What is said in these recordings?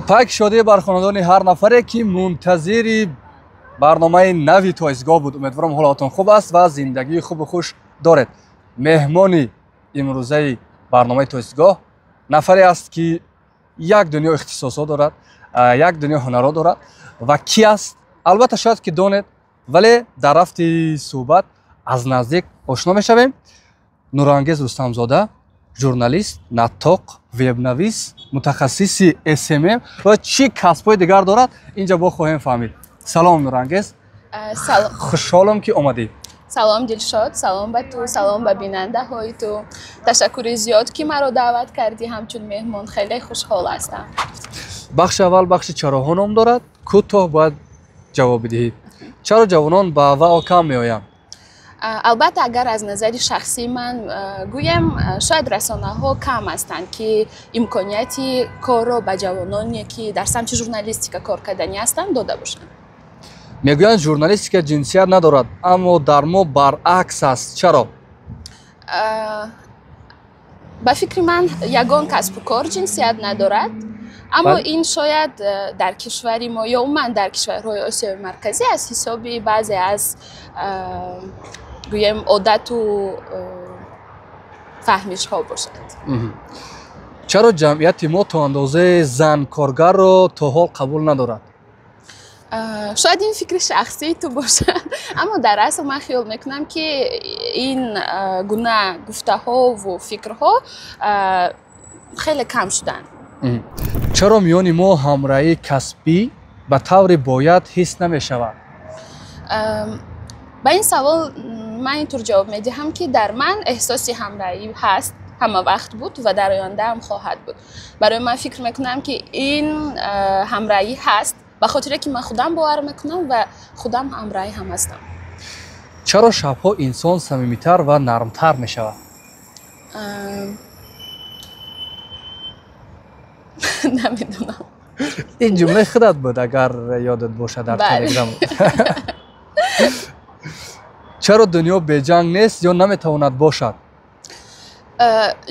Пак шодӣ бар хонадони ҳар нафаре, ки мунтазири барномаи нави Тоистгоҳ буд. Умедворам, ҳолатон хуб аст ва зиндагии хубу хуш доред. Меҳмони имрӯзаи барномаи Тоистгоҳ нафаре аст, ки як дунё ихтисосҳо дорад, як дунё ҳунарҳо дорад. Ва ки аст, албатта, шояд ки донед, вале дар рафти суҳбат аз наздик ошно мешавем. Нурангез Рустамзода, журналист, наттоқ, вебнавис, мутахассиси СММ ва чӣ касбҳои дигар дорад, инҷа бо хоҳем фаҳмид. Салом, Нурангез. Салом. Хушҳолам, ки омадӣ. Салом, Дилшод, салом ба ту, салом ба бинандаҳои ту. Ташаккури зиёд, ки маро даъват кардӣ ҳамчун меҳмон. Хеле хушҳол ҳастам. Бахши аввал бахши чароҳо ном дорад. Кӯтоҳ бояд ҷавоб бидиҳӣ. Чаро ҷавонон ба ВАО кам меоянд? Албатта, агар аз назари шахсии ман гӯем, шояд расонаҳо кам ҳастанд, ки имконияти корро ба ҷавононе, ки дар самти журналистика кор карданӣ ҳастанд, дода бошанд. Мегӯянд, журналистика ҷинсият надорад, аммо дар мо баръакс аст. Чаро? Ба фикри ман, ягон касбу кор ҷинсият надорад, аммо ин шояд дар кишвари мо ё умуман дар кишварҳои Осиёи Марказӣ аз ҳисоби баъзе аз, гӯем, одату фаҳмишҳо бошад. Чаро ҷамъияти мо то андозаи зан коргарро то ҳол қабул надорад? Шояд ин фикри шахсии ту бошад, аммо дар асл ман хиёл мекунам, ки ин гуна гуфтаҳову фикрҳо хеле кам шуданд. Чаро миёни мо ҳамраҳии касбӣ ба таври бояд ҳис намешавад? Ба ин савол ман интур ҷавоб медиҳам, ки дар ман эҳсоси ҳамраҳӣ ҳаст, ҳама вақт буд ва дар ояндаам хоҳад буд. Барои ман, фикр мекунам, ки ин ҳамраҳӣ ҳаст, ба хотире ки ман худам бовар мекунам ва худам ҳамраҳӣ ҳам ҳастам. Чаро шабҳо инсон самимитар ва нармтар мешавад? Намедонам. Ин ҷумлаи худат буд, агар ёдат бошад, дар Телеграм. Чаро дунё беҷанг нест ё наметавонад бошад?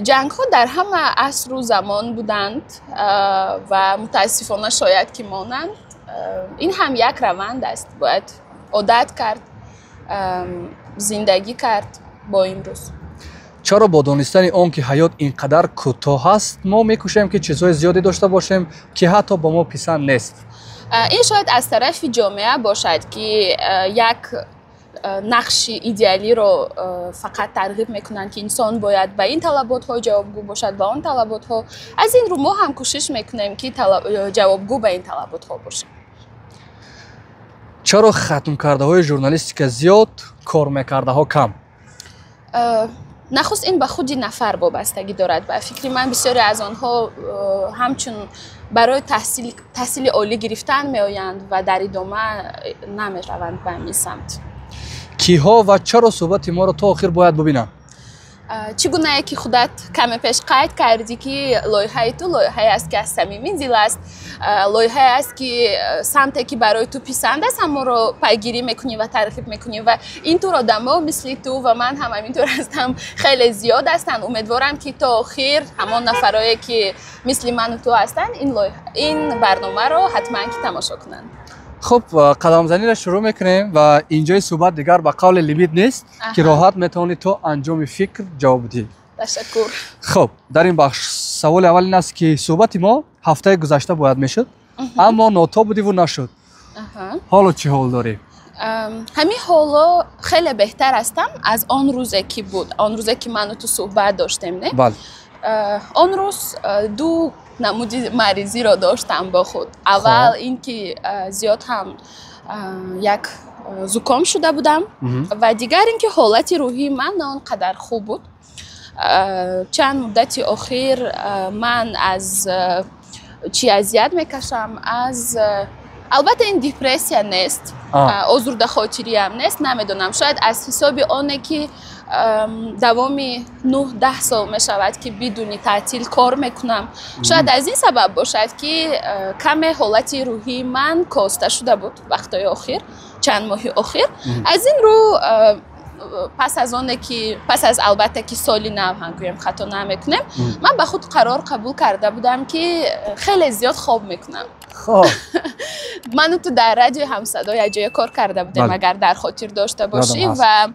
Ҷангҳо дар ҳама асру замон буданд ва мутаассифона шояд ки монанд. Ин ҳам як раванд аст, бояд одат кард, зиндагӣ кард бо имрӯз. Чаро бо донистани он ки ҳаёт ин қадар кӯтоҳ аст, мо мекӯшем, ки чизҳои зиёде дошта бошем, ки ҳатто ба мо писанд нест? Ин шояд аз тарафи ҷомеа бошад, ки як нақши идеалиро фақат тарғиб мекунанд, ки инсон бояд ба ин талаботҳо ҷавобгӯ бошад, ба он талаботҳо. Аз ин рӯ мо ҳам кӯшиш мекунем, ки ҷавобгӯ ба ин талаботҳо бошем. Чаро хатмкардаҳои журналистика зиёд, кор мекардаҳо кам? Нахуст, ин ба худи нафар вобастагӣ дорад. Ба фикри ман, бисёре аз онҳо ҳамчун барои таҳсили олӣ гирифтан меоянд ва дар идома намераванд ба ҳамин самт. Киҳо ва чаро суҳбати моро то охир бояд бубинанд? Чӣ гунае ки худат каме пеш қайд кардӣ, ки лоиҳаи ту лоиҳае аст, ки аз самими дил аст, лоиҳае аст, ки самте ки барои ту писанд аст, ҳамонро пайгирӣ мекунӣ ва тарғиб мекунӣ, ва ин тур одамо мисли ту ва ман ҳам ҳаминтур ҳастам, хеле зиёд ҳастанд. Умедворам, ки то охир ҳамон нафарое, ки мисли ману ту ҳастанд, ин барномаро ҳатман ки тамошо кунанд. Хуб, қадамзаниро шурӯъ мекунем ва инҷои суҳбат дигар ба қавли лимит нест, ки роҳат метавонӣ то анҷоми фикр ҷавоб диҳӣ. Ташаккур. Хуб, дар ин бахш саволи аввал ин аст, ки суҳбати мо ҳафтаи гузашта бояд мешуд, аммо нотоб будиву нашуд. Ҳоло чӣ ҳол дорӣ? Ҳамин ҳоло хеле беҳтар ҳастам аз он рӯзе ки буд, он рӯзе ки ману ту суҳбат доштем, не? Бале. Он рӯз ду намуди маризиро доштам бо худ. Аввал ин ки зиёд ҳам як зуком шуда будам ва дигар ин ки ҳолати рӯҳии ман на он қадар хуб буд. Чанд муддати охир ман аз чӣ азият мекашам, аз албатта, ин депрессия нест, озурдахотириам нест. Намедонам, шояд аз ҳисоби оне ки давоми 9-10 сол мешавад, ки бидуни таътил кор мекунам, шояд аз ин сабаб бошад, ки каме ҳолати рӯҳии ман коста шуда буд вақтҳои охир, чанд моҳи охир. Аз ин рӯ Пас аз оне ки, пас аз, албатта, ки соли нав ҳам гӯем, хато намекунем, ман ба худ қарор қабул карда будам, ки хеле зиёд хоб мекунам. Ману ту дар радиои Ҳамсадо якҷоя кор карда будем, агар дар хотир дошта бошӣ. Ва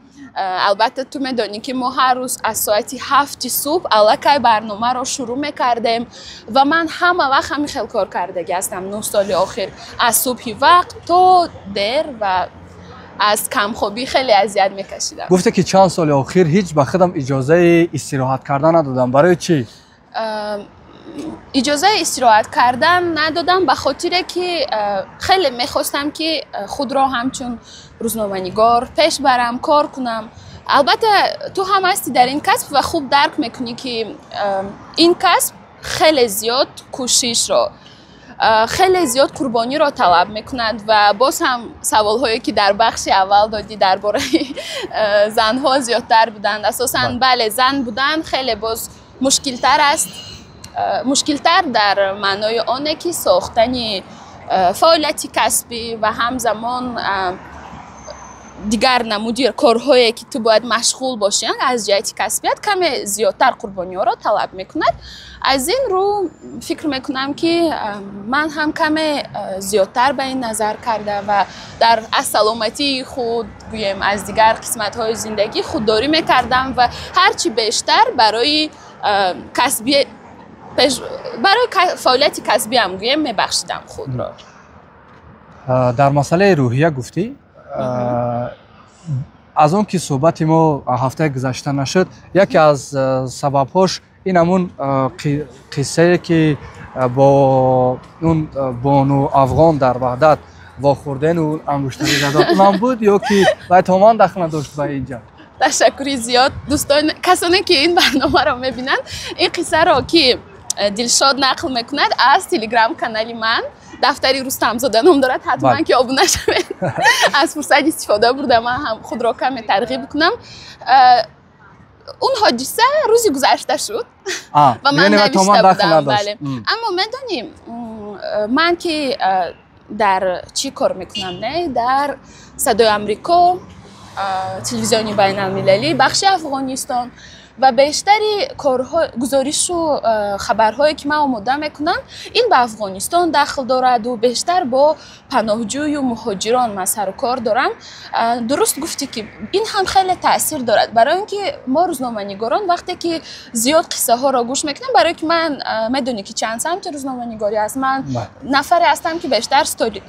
албатта, ту медонӣ, ки мо ҳар рӯз аз соати 7-и субҳ аллакай барномаро шурӯъ мекардем ва ман ҳама вақт ҳамин хел кор кардагӣ ҳастам 9 соли охир, аз субҳи вақт то дер, ва аз камхобӣ хеле азият мекашидам. Гуфте, ки чанд соли охир ҳеҷ ба худам иҷозаи истироҳат кардан надодам. Барои чӣ? Иҷозаи истироҳат кардан надодам, ба хотире ки хеле мехостам, ки худро ҳамчун рӯзноманигор пеш барам, кор кунам. Албатта, ту ҳам ҳасти дар ин касб ва хуб дарк мекунӣ, ки ин касб хеле зиёд кӯшишро, хеле зиёд қурбониро талаб мекунад. Ва боз ҳам саволҳое, ки дар бахши аввал додӣ, дар бораи занҳо зиёдтар буданд асосан. Бале, зан будан хеле боз мушкилтар аст. Мушкилтар дар маънои оне, ки сохтани фаъолияти касбӣ ва ҳамзамон дигар намуди корҳое, ки ту бояд машғул бошӣ, аз ҷиҳати касбият каме зиёдтар қурбониҳоро талаб мекунад. Аз ин рӯ фикр мекунам, ки ман ҳам каме зиёдтар ба ин назар карда ва дар аз саломатии худ, гӯем, аз дигар қисматҳои зиндагӣ худдорӣ мекардам ва ҳарчи бештар барои касби, барои фаъолияти касбиам, гӯем, мебахшидам худро. Дар масъалаи рӯҳия гуфтӣ. Аз он ки суҳбати мо ҳафтаи гузашта нашуд, яке аз сабабҳош ин ҳамун қиссае, ки бо он бону афғон дар Ваҳдат вохӯрдену ангуштарӣ задон, унам буд ё ки вай то ман дахл надошт ба инҷа? Ташаккури зиёд. Дӯстон, касоне, ки ин барномаро мебинанд, ин қиссаро, ки Дилшод нақл мекунад, аз Телеграм канали ман «Дафтари Рустамзода» ном дорад, ҳатман ки обуна шавед. Аз фурсат истифода бурда, ман ҳам худро каме тарғиб кунам. Он ҳодиса рӯзи гузашта шуд ва ман навишта будам, бале. Аммо медонӣ, ман ки дар чӣ кор мекунам, не, дар Садои Амрико, телевизиони байналмилалӣ, бахши Афғонистон, ва бештари корҳо, гузоришу хабарҳое, ки ман омода мекунам, ин ба Афғонистон дахл дораду бештар бо паноҳҷӯю муҳоҷирон ман сару кор дорам. Дуруст гуфтӣ, ки ин ҳам хеле таъсир дорад, барои он ки мо, рӯзноманигорон, вақте ки зиёд қиссаҳоро гӯш мекунем, барое ки ман, медонӣ, ки чанд самти рӯзноманигорӣ аст, ман нафаре ҳастам, ки бештар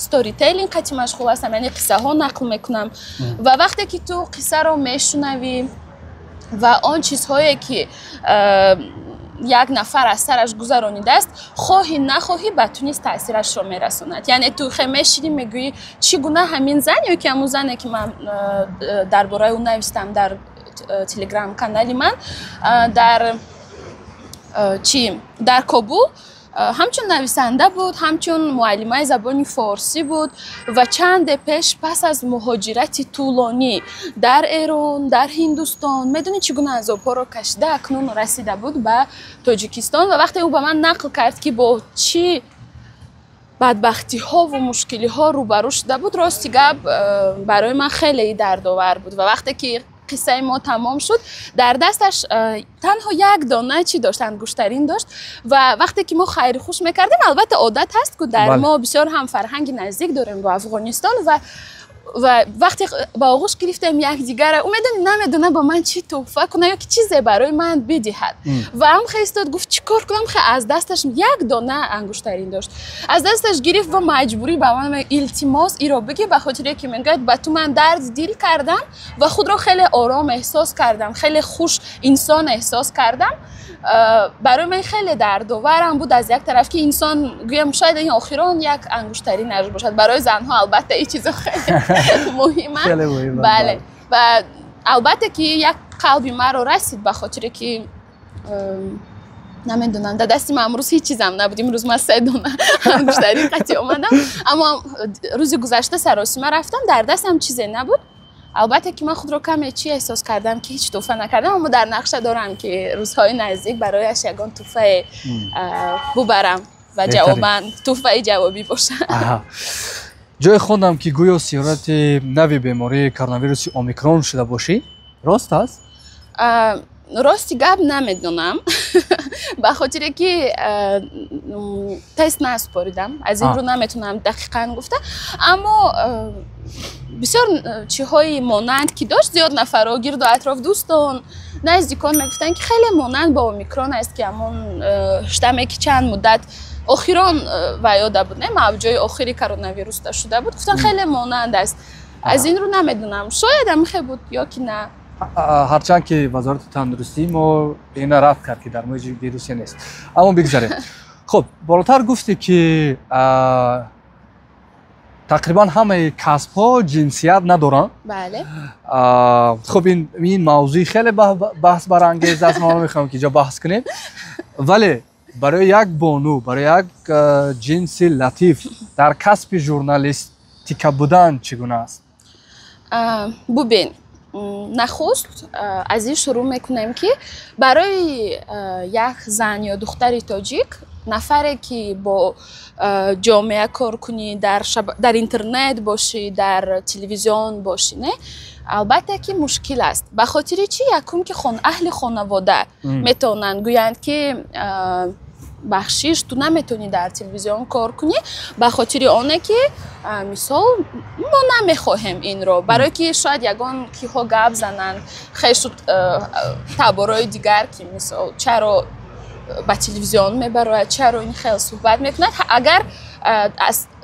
storytelling қати машғул ҳастам, яъне қиссаҳо нақл мекунам. Ва вақте ки ту қиссаро мешунавӣ ва он чизҳое, ки як нафар аз сараш гузаронидааст, хоҳӣ нахоҳӣ, ба ту низ таъсирашро мерасонад. Яъне ту хе мешинӣ, мегӯӣ, чӣ гуна ҳамин зан ё ки ҳамун зане, ки ман дар бораи ӯ навистам дар Телеграм канали ман, дар чӣ, дар Кобул ҳамчун нависанда буд, ҳамчун муаллимаи забони форсӣ буд ва чанде пеш, пас аз муҳоҷирати тӯлонӣ дар Эрон, дар Ҳиндустон, медонӣ, чӣ гуна азобҳоро кашида, акнун расида буд ба Тоҷикистон. Ва вақте ӯ ба ман нақл кард, ки бо чӣ бадбахтиҳову мушкилиҳо рӯбарӯ шуда буд, рости гап, барои ман хеле дардовар буд. Ва вақте ки қиссаи мо тамом шуд, дар дасташ танҳо як дона чӣ дошт, ангуштарин дошт. Ва вақте ки мо хайру хуш мекардем, албатта, одат ҳаст, ку дар мо бисёр ҳам фарҳанги наздик дорем бо Афғонистон, ва вақте ба оғӯш гирифтем якдигара, ӯ, медони, намедона ба ман чӣ тӯҳфа кунад ё ки чизе барои ман бидиҳад. Ва ҳам хе истод, гуфт, чӣ кор кунам? Хе аз дасташ як дона ангуштарин дошт, аз дасташ гирифт ва маҷбурӣ ба ман, илтимос, иро бигир, ба хотире ки мегӯяд, ба ту ман дарди дил кардам ва худро хеле ором эҳсос кардам, хеле хуш инсон эҳсос кардам. Барои ман хеле дардоварам буд аз як тараф, ки инсон, гӯям, шояд ин охирон як ангуштаринаш бошад. Барои занҳо, албатта, ин чизо хеле муҳиманд. Бале, ва албатта, ки як қалби маро расид, ба хотире ки намедонам, дар дасти ман амрӯз ҳеҷ чизам набуд. Имрӯз ман се дона ангуштарин қатӣ омадам, аммо рӯзи гузашта саросима рафтам, дар дастам чизе набуд. Албатта, ки ман худро каме чӣ эҳсос кардам, ки ҳеҷ тӯҳфа накардам, аммо дар нақша дорам, ки рӯзҳои наздик барояш ягон тӯҳфае бубарам ва ҷавобан тӯҳфаи ҷавобӣ бошад. Ҷое хондам, ки гӯё сиёрати нави бемории коронавируси омикрон шуда бошӣ. Рост аст? Рости гап, намедонам, ба хотире ки тест наспоридам, аз ин рӯ наметавонам дақиқан гуфта, аммо бисёр чиҳои монанд ки дошт, зиёд нафарҳо гирду атроф, дӯстон, наздикон мегуфтанд, ки хеле монанд ба омикрон аст, ки ҳамон штамме ки чанд муддат охирон ва ёда буд, не, мавҷои охири коронавируста шуда буд, гуфтанд, хеле монанд аст. Аз ин рӯ намедонам, шояд ҳамихе буд ё ки на. Ҳарчанд ки Вазорати тандурустии мо ина рад кард, ки дар мо ҳеҷ вирусе нест, аммо бигзарем. Хуб, болотар гуфтӣ, ки тақрибан ҳамаи касбҳо ҷинсият надоранд. Бале. Хуб, ин мавзӯи хеле баҳсбарангез аст, мо намехоҳем ки инҷо баҳс кунем, вале барои як бону, барои як ҷинси латиф дар касби журналистика будан чӣ гуна аст? Бубин, нахуст аз ин шурӯъ мекунем, ки барои як зан ё духтари тоҷик, нафаре ки бо ҷомеа кор кунӣ, дар интернет бошӣ, дар телевизион бошӣ, не, албатта ки мушкил аст. Ба хотири чӣ? Якум, ки аҳли хонавода метавонанд гӯянд, ки бахшиш, ту наметавонӣ дар телевизион кор кунӣ, ба хотири оне ки, мисол, мо намехоҳем инро, барое ки шояд ягон киҳо гап зананд, хешу таборои дигар, ки мисол, чаро ба телевизион мебарояд, чаро ин хел суҳбат мекунад, агар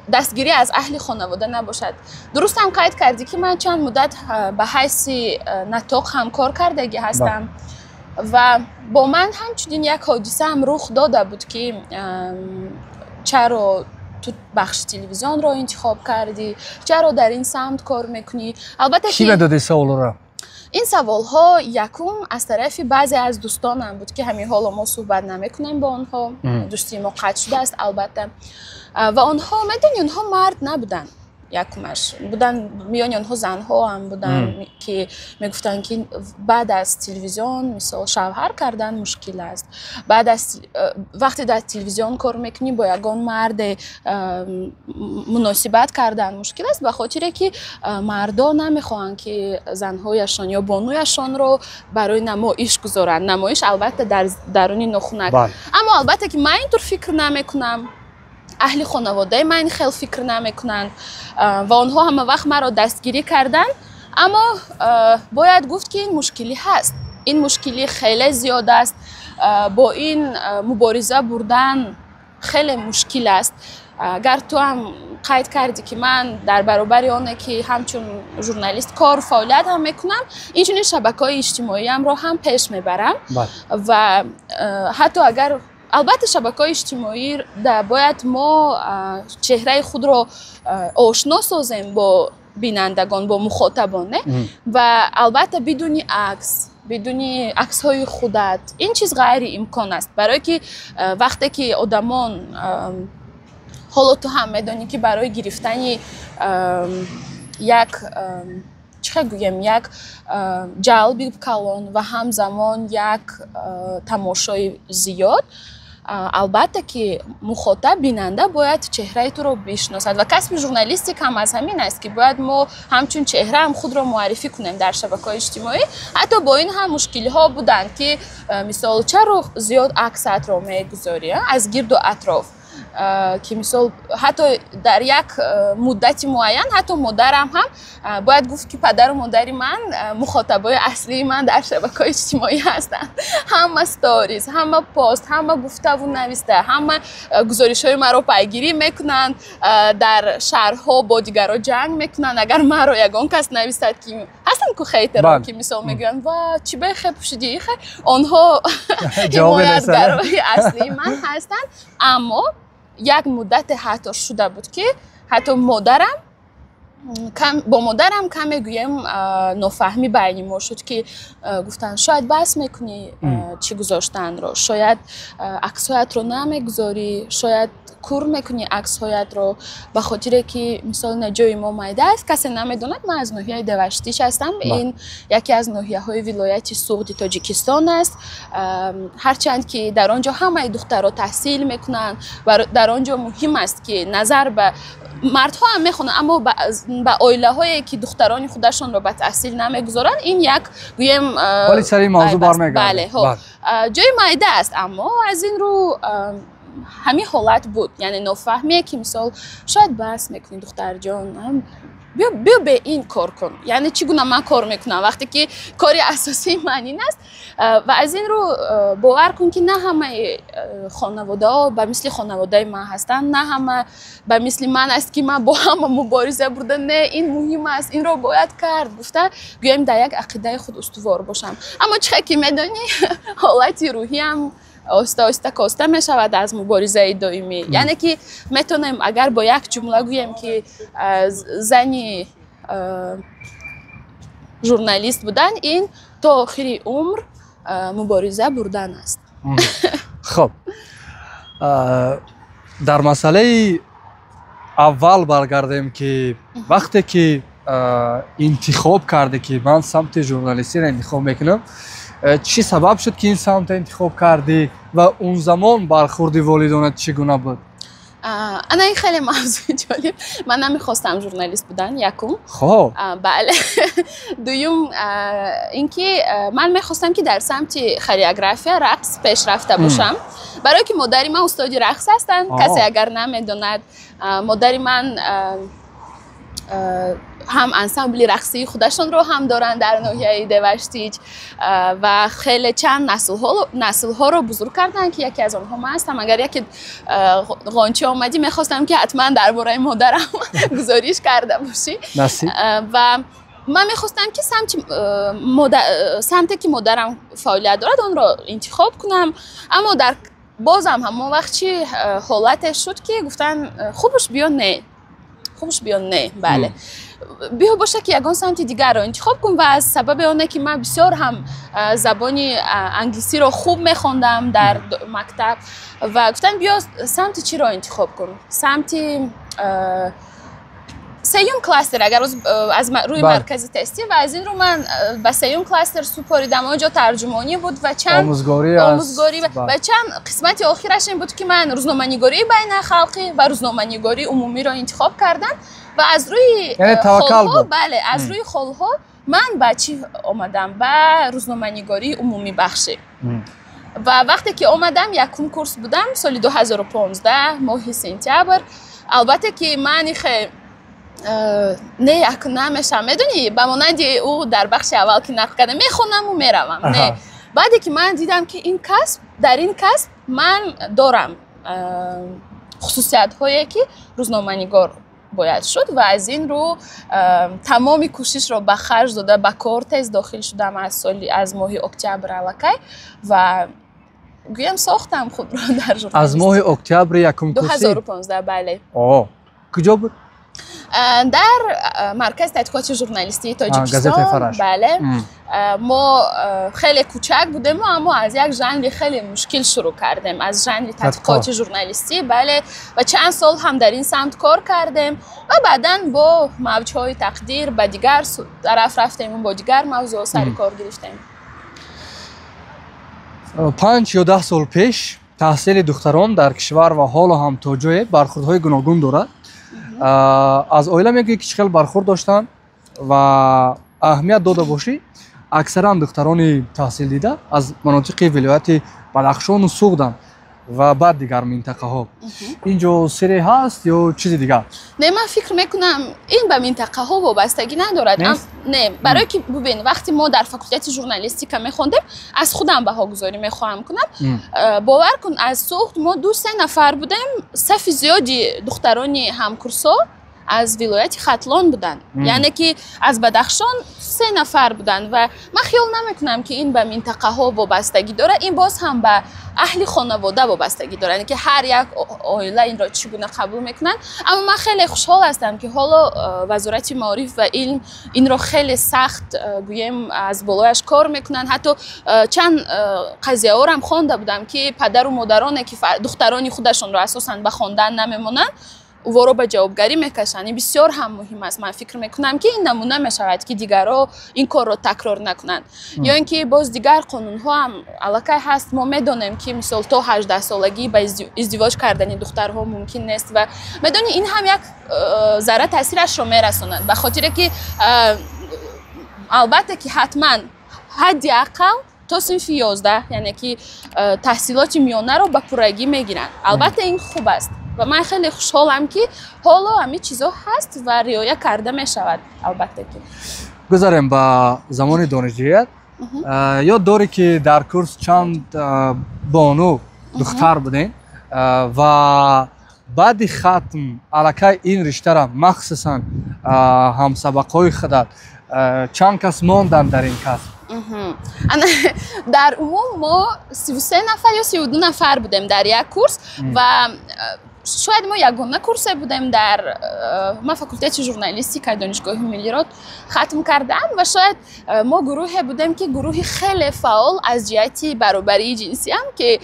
дастгирӣ аз аҳли хонавода набошад. Дурустам қайд кардӣ, ки ман чанд муддат ба ҳайси нотиқ ҳам кор кардагӣ ҳастам ва бо ман ҳамчунин як ҳодисаам рух дода буд, ки чаро ту бахши телевизионро интихоб кардӣ, чаро дар ин самт кор мекунӣ. Албатта, кӣ медоди саволро? Ин саволҳо якум аз тарафи баъзе аз дӯстонам буд, ки ҳамин ҳоло мо суҳбат намекунем бо онҳо, дӯстии мо қатъ шудааст, албатта. Ва онҳо, медонӣ, онҳо мард набуданд, якумаш будан, миёни онҳо занҳо ҳам буданд, ки мегуфтанд, ки баъд аз телевизион, мисол, шавҳар кардан мушкил аст, баъд аз вақте дар телевизион кор мекунӣ, бо ягон марде муносибат кардан мушкил аст, ба хотире ки мардо намехоҳанд, ки занҳояшон ё бонуяшонро барои намоиш гузоранд, намоиш, албатта, дар даруни нохунак. Аммо албатта ки ман ин тур фикр намекунам, аҳли хонаводаи ман хел фикр намекунанд ва онҳо ҳама вақт маро дастгирӣ карданд. Аммо бояд гуфт, ки ин мушкилӣ ҳаст, ин мушкилӣ хеле зиёд аст, бо ин мубориза бурдан хеле мушкил аст. Агар ту ҳам қайд кардӣ, ки ман дар баробари оне ки ҳамчун журналист кор фаъолият ҳам мекунам, инчунин шабакаҳои иҷтимоиамро ҳам пеш мебарам ва ҳатто агар, албатта, шабакаҳои иҷтимоӣ бояд мо чеҳраи худро ошно созем бо бинандагон, бо мухотабон, не, ва албатта бидуни акс, бидуни аксҳои худат ин чиз ғайриимкон аст, барое ки вақте ки одамон, ҳоло ту ҳам медонӣ, ки барои гирифтани як, чӣ хел гӯем, як ҷалби калон ва ҳамзамон як тамошои зиёд, албатта ки мухотаб, бинанда бояд чеҳраи туро бишносад. Ва касби журналистик ҳам аз ҳамин аст, ки бояд мо ҳамчун чеҳраам худро муаррифӣ кунем дар шабакаҳои иҷтимоӣ. Ҳатто бо ин ҳам мушкилиҳо буданд, ки мисол, чаро зиёд аксатро мегузорӣ аз гирду атроф, ки мисол, ҳатто дар як муддати муайян ҳатто модарам ҳам, бояд гуфт, ки падару модари ман мухотабои аслии ман дар шабакаҳои иҷтимоӣ ҳастанд. Ҳама сторис, ҳама пост, ҳама гуфтаву нависта, ҳама гузоришҳои маро пайгирӣ мекунанд, дар шарҳҳо бо дигарро ҷанг мекунанд. Агар маро ягон кас нависад, ки ҳастанд ку хейтеро, ки мисол мегӯянд: «Ва чӣ бехе пӯшидӣ?» Онҳо ҳимоятгарои аслии ман ҳастанд. Аммо як муддате ҳатто шуда буд, ки ҳатто модарам, бо модарам каме гӯем нофаҳмӣ байни мо шуд, ки гуфтанд, шояд бас мекунӣ чӣ гузоштанро, шояд аксҳоятро намегузорӣ, шояд кур мекунӣ аксҳоятро, ба хотире ки мисол ҷои мо майда аст, касе намедонад, ман аз ноҳияи Деваштич ҳастам, ин яке аз ноҳияҳои вилояти Суғди Тоҷикистон аст. Ҳарчанд ки дар он ҷо ҳамаи духтарро таҳсил мекунанд ва дар он ҷо муҳим аст, ки назар ба мардҳо ҳам мехонанд, аммо Ба оилаҳое, ки духтарони худашонро ба таҳсил намегузоранд, ин як, гӯем, вале сари ин мавзӯъ бармегардем. Бале, ҷои майда аст, аммо аз ин рӯ ҳамин ҳолат буд, яъне нофаҳмие, ки мисол, шояд бас мекунӣ, духтарҷон, биё бе ин кор кун. Яъне чӣ гуна ман кор мекунам, вақте ки кори асосии ман ин аст? Ва аз ин рӯ бовар кун, ки на ҳамаи хонаводаҳо ба мисли хонаводаи ман ҳастанд, на ҳама ба мисли ман аст, ки ман бо ҳама мубориза бурда, не, ин муҳим аст, инро бояд кард, гуфта, гӯем, дар як ақидаи худ устувор бошам. Аммо чӣ хел ки медонӣ, ҳолати рӯҳиям оҳиста оҳиста коста мешавад аз муборизаи доимӣ. Яъне ки метавонем, агар бо як ҷумла гӯем, ки зани журналист будан ин то охири умр мубориза бурдан аст. Хуб, дар масъалаи аввал баргардем, ки вақте ки интихоб кардӣ, ки ман самти журналистиро интихоб мекунам, чӣ сабаб шуд, ки ин самтро интихоб кардӣ, ва он замон бархурди волидонат чӣ гуна буд? Ана, ин хеле мавзӯи ҷолиб. Ман намехостам журналист будан, якум. Бале, дуюм, ин ки ман мехостам, ки дар самти хореография, рақс пеш рафта бошам, барое ки модари ман устоди рақс ҳастанд. Касе агар намедонад, модари ман ҳам ансамбли рақсии худашонро ҳам доранд дар ноҳияи Деваштич ва хеле чанд наслҳоро бузург карданд, ки яке аз онҳо ман ҳастам. Агар яке Ғончӣ омадӣ, мехостам, ки ҳатман дар бораи модарам гузориш карда бошӣ. Ва ман мехостам, ки самте ки модарам фаъолият дорад, онро интихоб кунам. Аммо дар бозам ҳамон вақт чӣ ҳолате шуд, ки гуфтанд, хубуш биё, не, хубуш биё, не, бале, биё боша, ки ягон самти дигарро интихоб кун. Ва аз сабаби оне ки ман бисёр ҳам забони англисиро хуб мехондам дар мактаб, ва гуфтанд, биё, самти чиро интихоб кун, самти сеюм кластер, агар аз рӯи маркази тестӣ. Ва аз ин рӯ ман ба сеюм кластер супоридам. Он ҷо тарҷумонӣ буд ва чанд омӯзгорӣ ва чанд қисмати охираш ин буд, ки ман рӯзноманигории байналхалқӣ ва рӯзноманигории умумиро интихоб кардам. Ва аз рӯи холҳо, бале, аз рӯи холҳо ман ба чӣ омадам? Ба рӯзноманигории умумӣ бахшӣ. Ва вақте ки омадам, якум курс будам, соли 2015, моҳи сентябр. Албатта ки ман ихе не, як намешам, медонӣ, ба монанди ӯ дар бахши аввал, ки нақл кардам, мехонаму меравам. Не, баъде ки ман дидам, ки ин касб, дар ин касб ман дорам хусусиятҳое, ки рӯзноманигор бояд шуд, ва аз ин рӯ тамоми кӯшишро ба харҷ дода, ба кор тез дохил шудам аз соли, аз моҳи октябр аллакай, ва гӯям, сохтам худро дар журналистика. Аз моҳи октябри якум курсӣ? 2015, бале. Куҷо буд? Дар Маркази тадқиқоти журналистии Тоҷикистон, бале. Мо хеле кӯчак будем, аммо аз як жанри хеле мушкил шурӯъ кардем, аз жанри тадқиқоти журналистӣ, бале. Ва чанд сол ҳам дар ин самт кор кардем ва баъдан бо мавҷҳои тақдир ба дигар тараф рафтему бо дигар мавзӯъ сари кор гирифтем. 5 ё 10 сол пеш таҳсили духтарон дар кишвар ва ҳоло ҳам то ҷое бархурдҳои гуногун дорад. Аз оила мегӯӣ, ки чӣ хел бархурд доштанд? Ва аҳамият дода бошӣ, аксаран духтарони таҳсилдида аз манотиқи вилояти Бадахшону Суғданд ва баъд дигар минтақаҳо. Ин ҷо сире ҳаст ё чизи дигар? Не, ман фикр мекунам, ин ба минтақаҳо вобастагӣ надорад. Не, барое ки бубин, вақте мо дар факултети журналистика мехондем, аз худам баҳогузорӣ мехоҳам кунам, бовар кун, аз Суғд мо ду се нафар будем. Сафи зиёди духтарони ҳамкурсо аз вилояти Хатлон буданд, яъне ки аз Бадахшон се нафар буданд. Ва ман хиёл намекунам, ки ин ба минтақаҳо вобастагӣ дорад. Ин боз ҳам ба аҳли хонавода вобастагӣ дорад, яъне ки ҳар як оила инро чӣ гуна қабул мекунанд. Аммо ман хеле хушҳол ҳастам, ки ҳоло Вазорати маориф ва илм инро хеле сахт, гӯем, аз болояш кор мекунанд. Ҳатто чанд қазияҳорам хонда будам, ки падару модароне, ки духтарони худашонро асосан ба хондан намемонанд. Уворо ба ҷавобгарӣ мекашанд. Ин бисёр ҳам муҳим аст. Ман фикр мекунам, ки ин намуна мешавад, ки дигарро ин корро такрор накунанд. Ё ин ки боз дигар қонунҳо ҳам аллакай ҳаст. Мо медонем, ки мисол то 18-солагӣ ба издивоҷ кардани духтарҳо мумкин нест ва медонӣ, ин ҳам як зарра таъсирашро мерасонад, ба хотире ки албатта ки ҳатман ҳадди ақал то синфи 11, яъне ки таҳсилоти миёнаро ба пуррагӣ мегиранд. Албатта, ин хуб аст ва ман хеле хушҳолам, ки ҳоло ҳамин чизо ҳаст ва риоя карда мешавад, албатта ки. Гузарем ба замони донишҷӯият. Ёд дорӣ, ки дар курс чанд бону, духтар будем ва баъди хатм аллакай ин риштара, махсусан ҳамсабақҳои худат чанд кас монданд дар ин касб? Дар умум мо 33 нафар ё 32 нафар будем дар як курс ва шояд мо ягона курсе будем дар ман факултети журналистикаи Донишгоҳи миллиро хатм кардам ва шояд мо гурӯҳе будем, ки гурӯҳи хеле фаъол аз ҷиҳати баробарии ҷинсиам, ки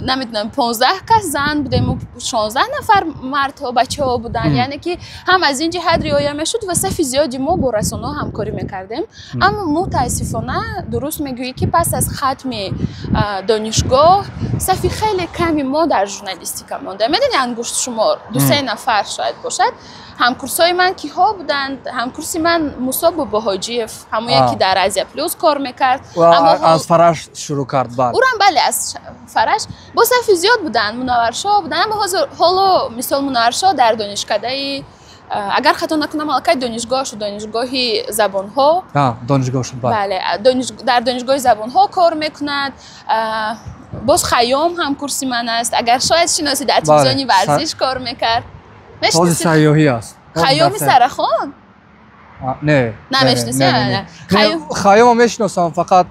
намедонам, 15 кас зан будему 16 нафар мардҳо, бачаҳо буданд. Яъне ки ҳам аз ин ҷиҳат риоя мешуд ва сафи зиёди мо бо расонаҳо ҳамкорӣ мекардем. Аммо мутаассифона, дуруст мегӯӣ, ки пас аз хатми донишгоҳ сафи хеле ками мо дар журналистика монда. Медони, ангуштшумор, дусе нафар шояд бошад. Ҳамкурсҳои ман киҳо буданд? Ҳамкурси ман Мусо Бобоҳоҷиев, ҳамое ки дар Азия Плюс кор мекард. Аз Фараш шурӯъ кард баъд. Урам, бале, аз Фараш. Бо сафи зиёд буданд, Мунавваршоҳ буданд, аммо ҳозир ҳоло мисол Мунавваршоҳ дар донишкадаи, агар хато накунам, аллакай донишгоҳ шуд, донишгоҳи забонҳо. Донишгоҳ шуд. Бале, дар донишгоҳи забонҳо кор мекунад. Боз Хайём ҳамкурси ман аст, агар шояд шиносӣ, дар телевизиони варзиш кор мекард. Ҳозир сайёҳӣ аст. Хайёми Сарахон. Не. Намешиносӣ? Хайёма мешиносам, фақат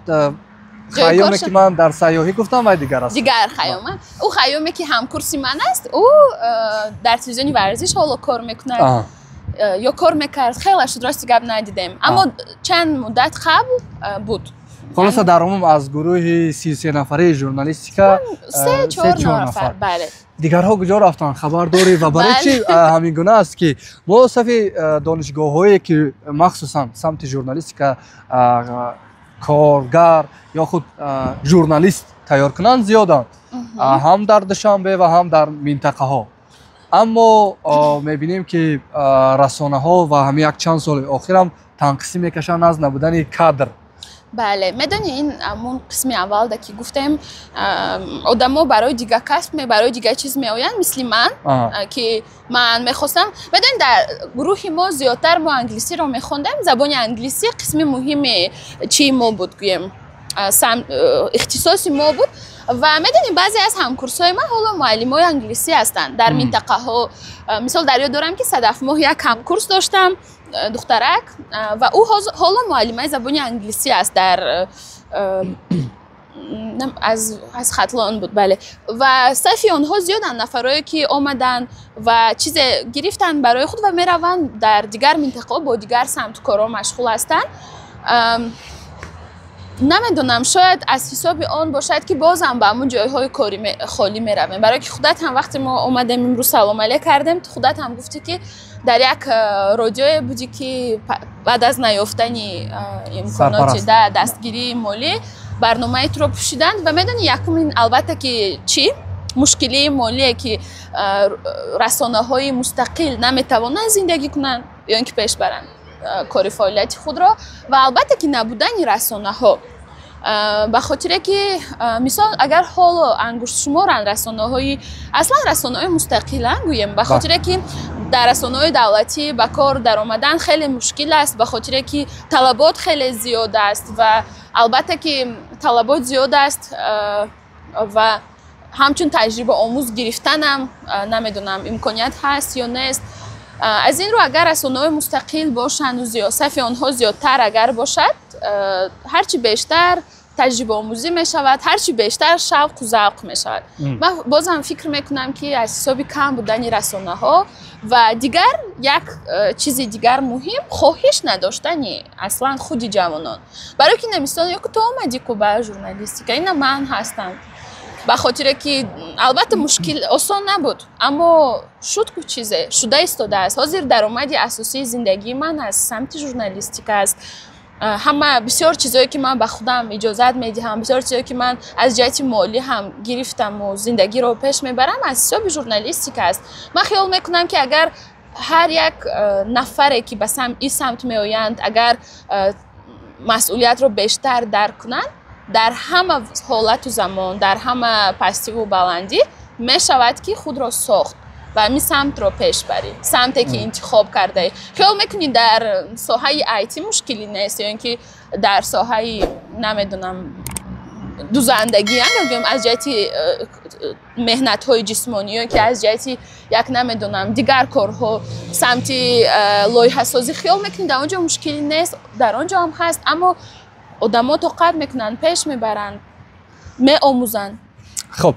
Хайёме ки ман дар сайёҳӣ гуфтам, вай дигар аст. Дигар Хайёма. Ӯ Хайёме ки ҳамкурси ман аст, ӯ дар телевизиони варзиш ҳоло кор мекунад ё кор мекард, хеле шуд, рости гап, надидем, аммо чанд муддат қабл буд. Хулоса, дар умум аз гурӯҳи 33 нафараи журналистика се чор нафар, бале. Дигарҳо куҷо рафтанд, хабар дорӣ? Ва барои чӣ ҳамин гуна аст, ки мо сафи донишгоҳҳое ки махсусан самти журналистика коргар ё худ журналист тайёр кунанд, зиёданд, ҳам дар Душанбе ва ҳам дар минтақаҳо, аммо мебинем, ки расонаҳо ва ҳамин як чанд соли охирам танқисӣ мекашанд аз набудани кадр? Бале, медони, ин ҳамун қисми аввалда ки гуфтем, одамо барои дигар касб, барои дигар чиз меоянд, мисли ман, ки ман мехостам. Медони, дар гурӯҳи мо зиёдтар мо англисиро мехондем. Забони англисӣ қисми муҳими чии мо буд, гӯем, ихтисоси мо буд. Ва медонӣ, баъзе аз ҳамкурсҳои ман ҳоло муаллимои англисӣ ҳастанд дар минтақаҳо. Мисол, дар ёд дорам, ки Садафмоҳ як ҳамкурс доштам, духтарак, ва ӯ ҳоло муаллимаи забони англисӣ аст дар аз Хатлон буд, бале. Ва сафи онҳо зиёданд, нафарое ки омаданд ва чизе гирифтанд барои худ ва мераванд, дар дигар минтақаҳо бо дигар самту корҳо машғул ҳастанд. Намедонам, шояд аз ҳисоби он бошад, ки бозам ба ҳамун ҷойҳои кори холӣ меравем, барое ки худат ҳам вақте мо омадем имрӯз, салом алейк кардем, ту худат ҳам гуфтӣ, ки дар як радиое будӣ, ки баъд аз наёфтани имконоти дастгирии молӣ барномаи туро пӯшиданд. Ва медонӣ, якум ин албатта ки чӣ мушкилии молие, ки расонаҳои мустақил наметавонанд зиндагӣ кунанд ё ин ки пеш баранд кори фаъолияти худро ва албатта ки набудани расонаҳо, ба хотире ки мисол агар ҳоло ангуштшуморанд расонаҳои, аслан расонаҳои мустақиланд, гӯем, ба хотире ки дар расонаҳои давлатӣ ба кор даромадан хеле мушкил аст, ба хотире ки талабот хеле зиёд аст ва албатта ки талабот зиёд аст ва ҳамчун таҷрибаомӯз гирифтанам намедонам, имконият ҳаст ё нест. Аз ин рӯ, агар расонаҳои мустақил бошанду сафи онҳо зиёдтар агар бошад, ҳарчи бештар таҷрибаомӯзӣ мешавад, ҳарчи бештар шавқу завқ мешавад. Ман бозам фикр мекунам, ки аз ҳисоби кам будани расонаҳо ва дигар як чизи дигар муҳим, хоҳиш надоштани аслан худи ҷавонон, барое ки намистон ё ки ту омадӣ ку ба журналистика, ина ман ҳастам. Ба хотире ки албатта мушкил осон набуд, аммо шуд ку, чизе шуда истодааст. Ҳозир даромади асосии зиндагии ман аз самти журналистика аст. Ҳама бисёр чизое, ки ман ба худам иҷозат медиҳам, бисёр чизое, ки ман аз ҷиҳати молӣ ҳам гирифтаму зиндагиро пеш мебарам, аз ҳисоби журналистика аст. Ман хиёл мекунам, ки агар ҳар як нафаре, ки ба ин самт меоянд, агар масъулиятро бештар дарк кунанд, дар ҳама ҳолату замон, дар ҳама пастиву баландӣ мешавад, ки худро сохт ва ҳамин самтро пеш барӣ, самте ки интихоб кардаӣ. Хиёл мекунӣ, дар соҳаи IT мушкилӣ нест ё ин ки дар соҳаи, намедонам, дузандагӣ, гӯем, аз ҷиҳати меҳнатҳои ҷисмонӣ ё ки аз ҷиҳати як, намедонам, дигар корҳо, самти лоиҳасозӣ, хиёл мекунӣ, дар он ҷо мушкилӣ нест? Дар он ҷо ҳам ҳаст, аммо одамо тоқат мекунанд, пеш мебаранд, меомӯзанд. Хуб,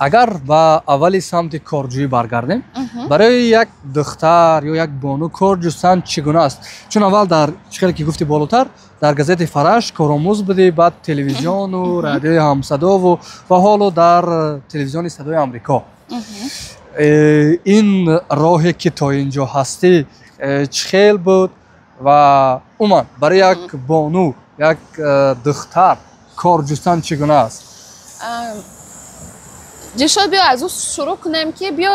агар ба аввали самти корҷӯӣ баргардем, барои як духтар ё як бону кор ҷустан чӣ гуна аст? Чун аввал дар чӣ хеле ки гуфти болотар, дар газетаи «Фараш» коромӯз будӣ, баъд телевизиону радиои «Ҳамсадову» ва ҳоло дар телевизиони «Садои Амрико». Ин роҳе ки то ин ҷо ҳастӣ, чӣ хел буд ва умуман барои як бону, як духтар кор ҷустан чӣ гуна аст? Дилшод, биё аз ӯ шурӯъ кунем, ки биё,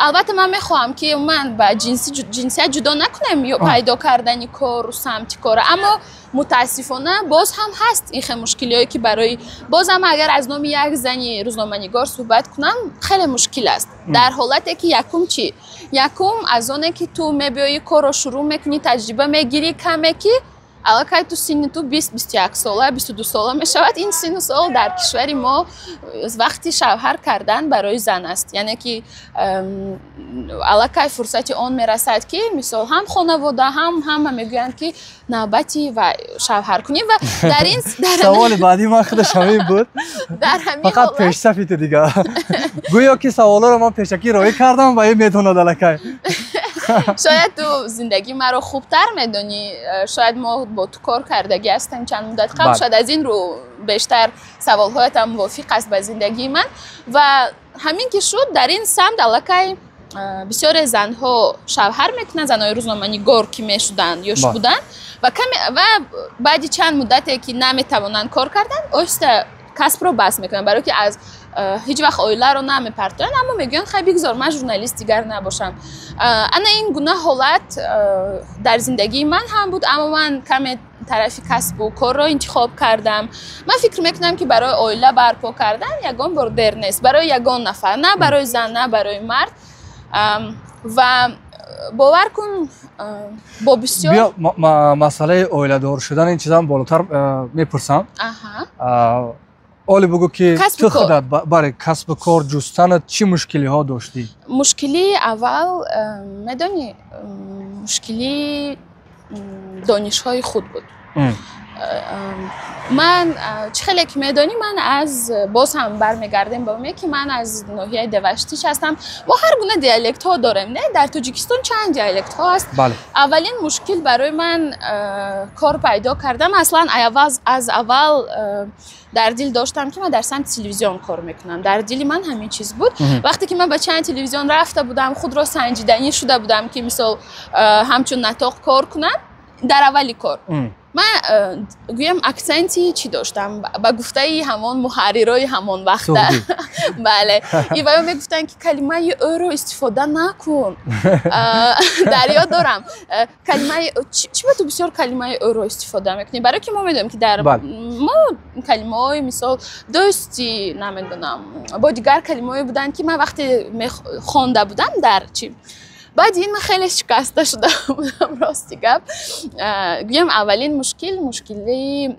албатта ман мехоҳам, ки ман ба ҷинсият ҷудо накунем ё пайдо кардани кору самти кора, аммо мутаассифона боз ҳам ҳаст ин хел мушкилиҳое, ки барои бозам агар аз номи як зани рӯзноманигор суҳбат кунам, хеле мушкил аст. Дар ҳолате ки якум чӣ? Якум, аз оне ки ту мебиёӣ, корро шурӯъ мекунӣ, таҷриба мегирӣ каме, ки аллакай ту синни ту 20, 21 сола, 22 сола мешавад. Ин синну сол дар кишвари мо вақти шавҳар кардан барои зан аст, яъне ки аллакай фурсати он мерасад, ки мисол ҳам хонавода, ҳам ҳама мегӯянд, ки навбати ва шавҳаркунӣ ва дар ин Саволи баъдии ман худаш ҳамин буд. Дар ҳамин Фақат пешсафи ту дига, гӯё ки саволоро ман пешакӣ роҳӣ кардам ва ин медонад аллакай. Шояд ту зиндагии маро хубтар медонӣ, шояд мо бо ту кор кардагӣ ҳастем чанд муддат қабл, шояд аз ин рӯ бештар саволҳоятам мувофиқ аст ба зиндагии ман. Ва ҳамин ки шуд, дар ин самт аллакай бисёре занҳо шавҳар мекунанд, занҳои рӯзноманигор ки мешуданд ё буданд, ва каме ва баъди чанд муддате ки наметавонанд кор кардан, оҳиста касбро бас мекунанд, барое ки аз ҳеҷ вақт оиларо намепартоянд, аммо мегӯянд: «Хай, бигзор ман журналист дигар набошам». Ана ин гуна ҳолат дар зиндагии ман ҳам буд, аммо ман каме тарафи касбу корро интихоб кардам. Ман фикр мекунам, ки барои оила барпо кардан ягон бор дер нест барои ягон нафар, на барои зан, на барои мард. Ва бовар кун, бо бисёр Биё, масъалаи оиладор шудан, ин чизам болотар мепурсам. Оле бугӯ, ки ту худат барои касбу кор ҷустанат чӣ мушкилиҳо доштӣ? Мушкилии аввал, медонӣ, мушкилии донишҳои худ буд. Ман, чӣ хеле ки медонӣ, ман аз, боз ҳам бармегардем ба уме, ки ман аз ноҳияи Деваштич ҳастам. Мо ҳар гуна диалектҳо дорем, не? Дар Тоҷикистон чанд диалектҳо аст. Аввалин мушкил барои ман кор пайдо кардам. Аслан аз аввал дар дил доштам, ки ман дар самти телевизион кор мекунам. Дар дили ман ҳамин чиз буд. Вақте ки ман ба чанд телевизион рафта будам, худро санҷиданӣ шуда будам, ки мисол ҳамчун нотиқ кор кунам. Дар аввали кор ман, гӯям, акценти чӣ доштам, ба гуфтаи ҳамон муҳаррирои ҳамон вақта, бале, иваё мегуфтанд, ки калимаи ӯро истифода накун. Дар ёд дорам, калимаи чӣ ба ту бисёр калимаи ӯро истифода мекунӣ, барое ки мо медонем, ки дар мо калимаҳои мисол дӯстӣ, намедонам, бо дигар калимаҳое буданд, ки ман вақте хонда будам дар чӣ. Баъди ин ман хеле шикаста шуда будам, рости гап. Гӯям, аввалин мушкил, мушкилии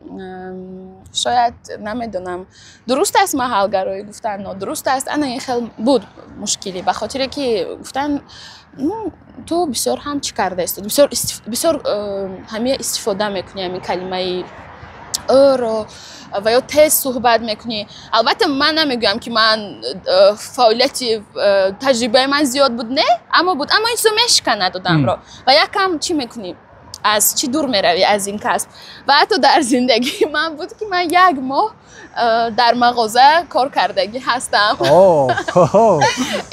шояд, намедонам, дуруст аст маҳалгароӣ гуфтан, нодуруст аст, ана ин хел буд мушкилӣ, ба хотире ки гуфтан: «Ту бисёр ҳам чӣ кардаист, бисёр ҳамия истифода мекунӣ, ҳамин калимаи ӯро, ва ё тез суҳбат мекунӣ». Албатта, ман намегӯям, ки ман фаъолияти таҷрибаи ман зиёд буд, не, аммо буд, аммо ин чизо мешиканад одамро ва якам чӣ мекунӣ. Аз чӣ дур меравӣ, аз ин касб. Ва ҳатто дар зиндагии ман буд, ки ман як моҳ дар мағоза кор кардагӣ ҳастам.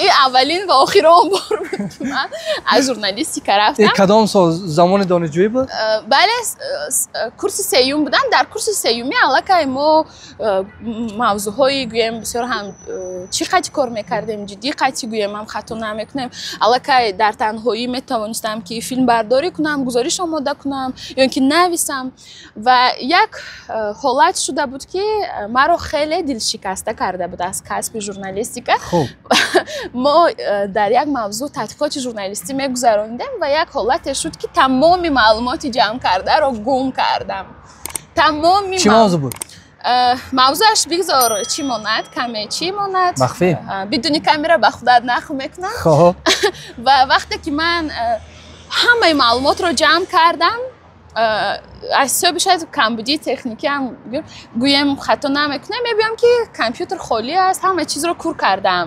Ин аввалин ва охирон бор буд, ки ман аз журналистика рафтам. Кадом сол, замони донишҷӯӣ буд? Бале, курси сеюм будам. Дар курси сеюми аллакай мо мавзӯъҳои, гӯем, бисёр ҳам чӣ қати кор мекардем, ҷиддӣ қати, гӯем ҳам хато намекунем. Аллакай дар танҳоӣ метавонистам, ки филмбардорӣ кунам, гузориш омода кунам ё ин ки нависам. Ва як ҳолат шуда буд, ки маро хеле дилшикаста карда буд аз касби журналистика. Мо дар як мавзӯъ тадқиқоти журналистӣ мегузаронидем ва як ҳолате шуд, ки тамоми маълумоти ҷамъ кардаро гум кардам, тамоми. Чӣ мавзӯъ буд? Мавзӯаш бигзор чӣ монад, каме чӣ монад. Махфӣ. Бидуни камера ба худат нақл мекунам. Ва вақте ки ман ҳамаи маълумотро ҷамъ кардам, аз ҳисоби шояд камбудии техникиам, гӯем хато намекунем, мебинам, ки компютер холӣ аст, ҳама чизро кур кардам,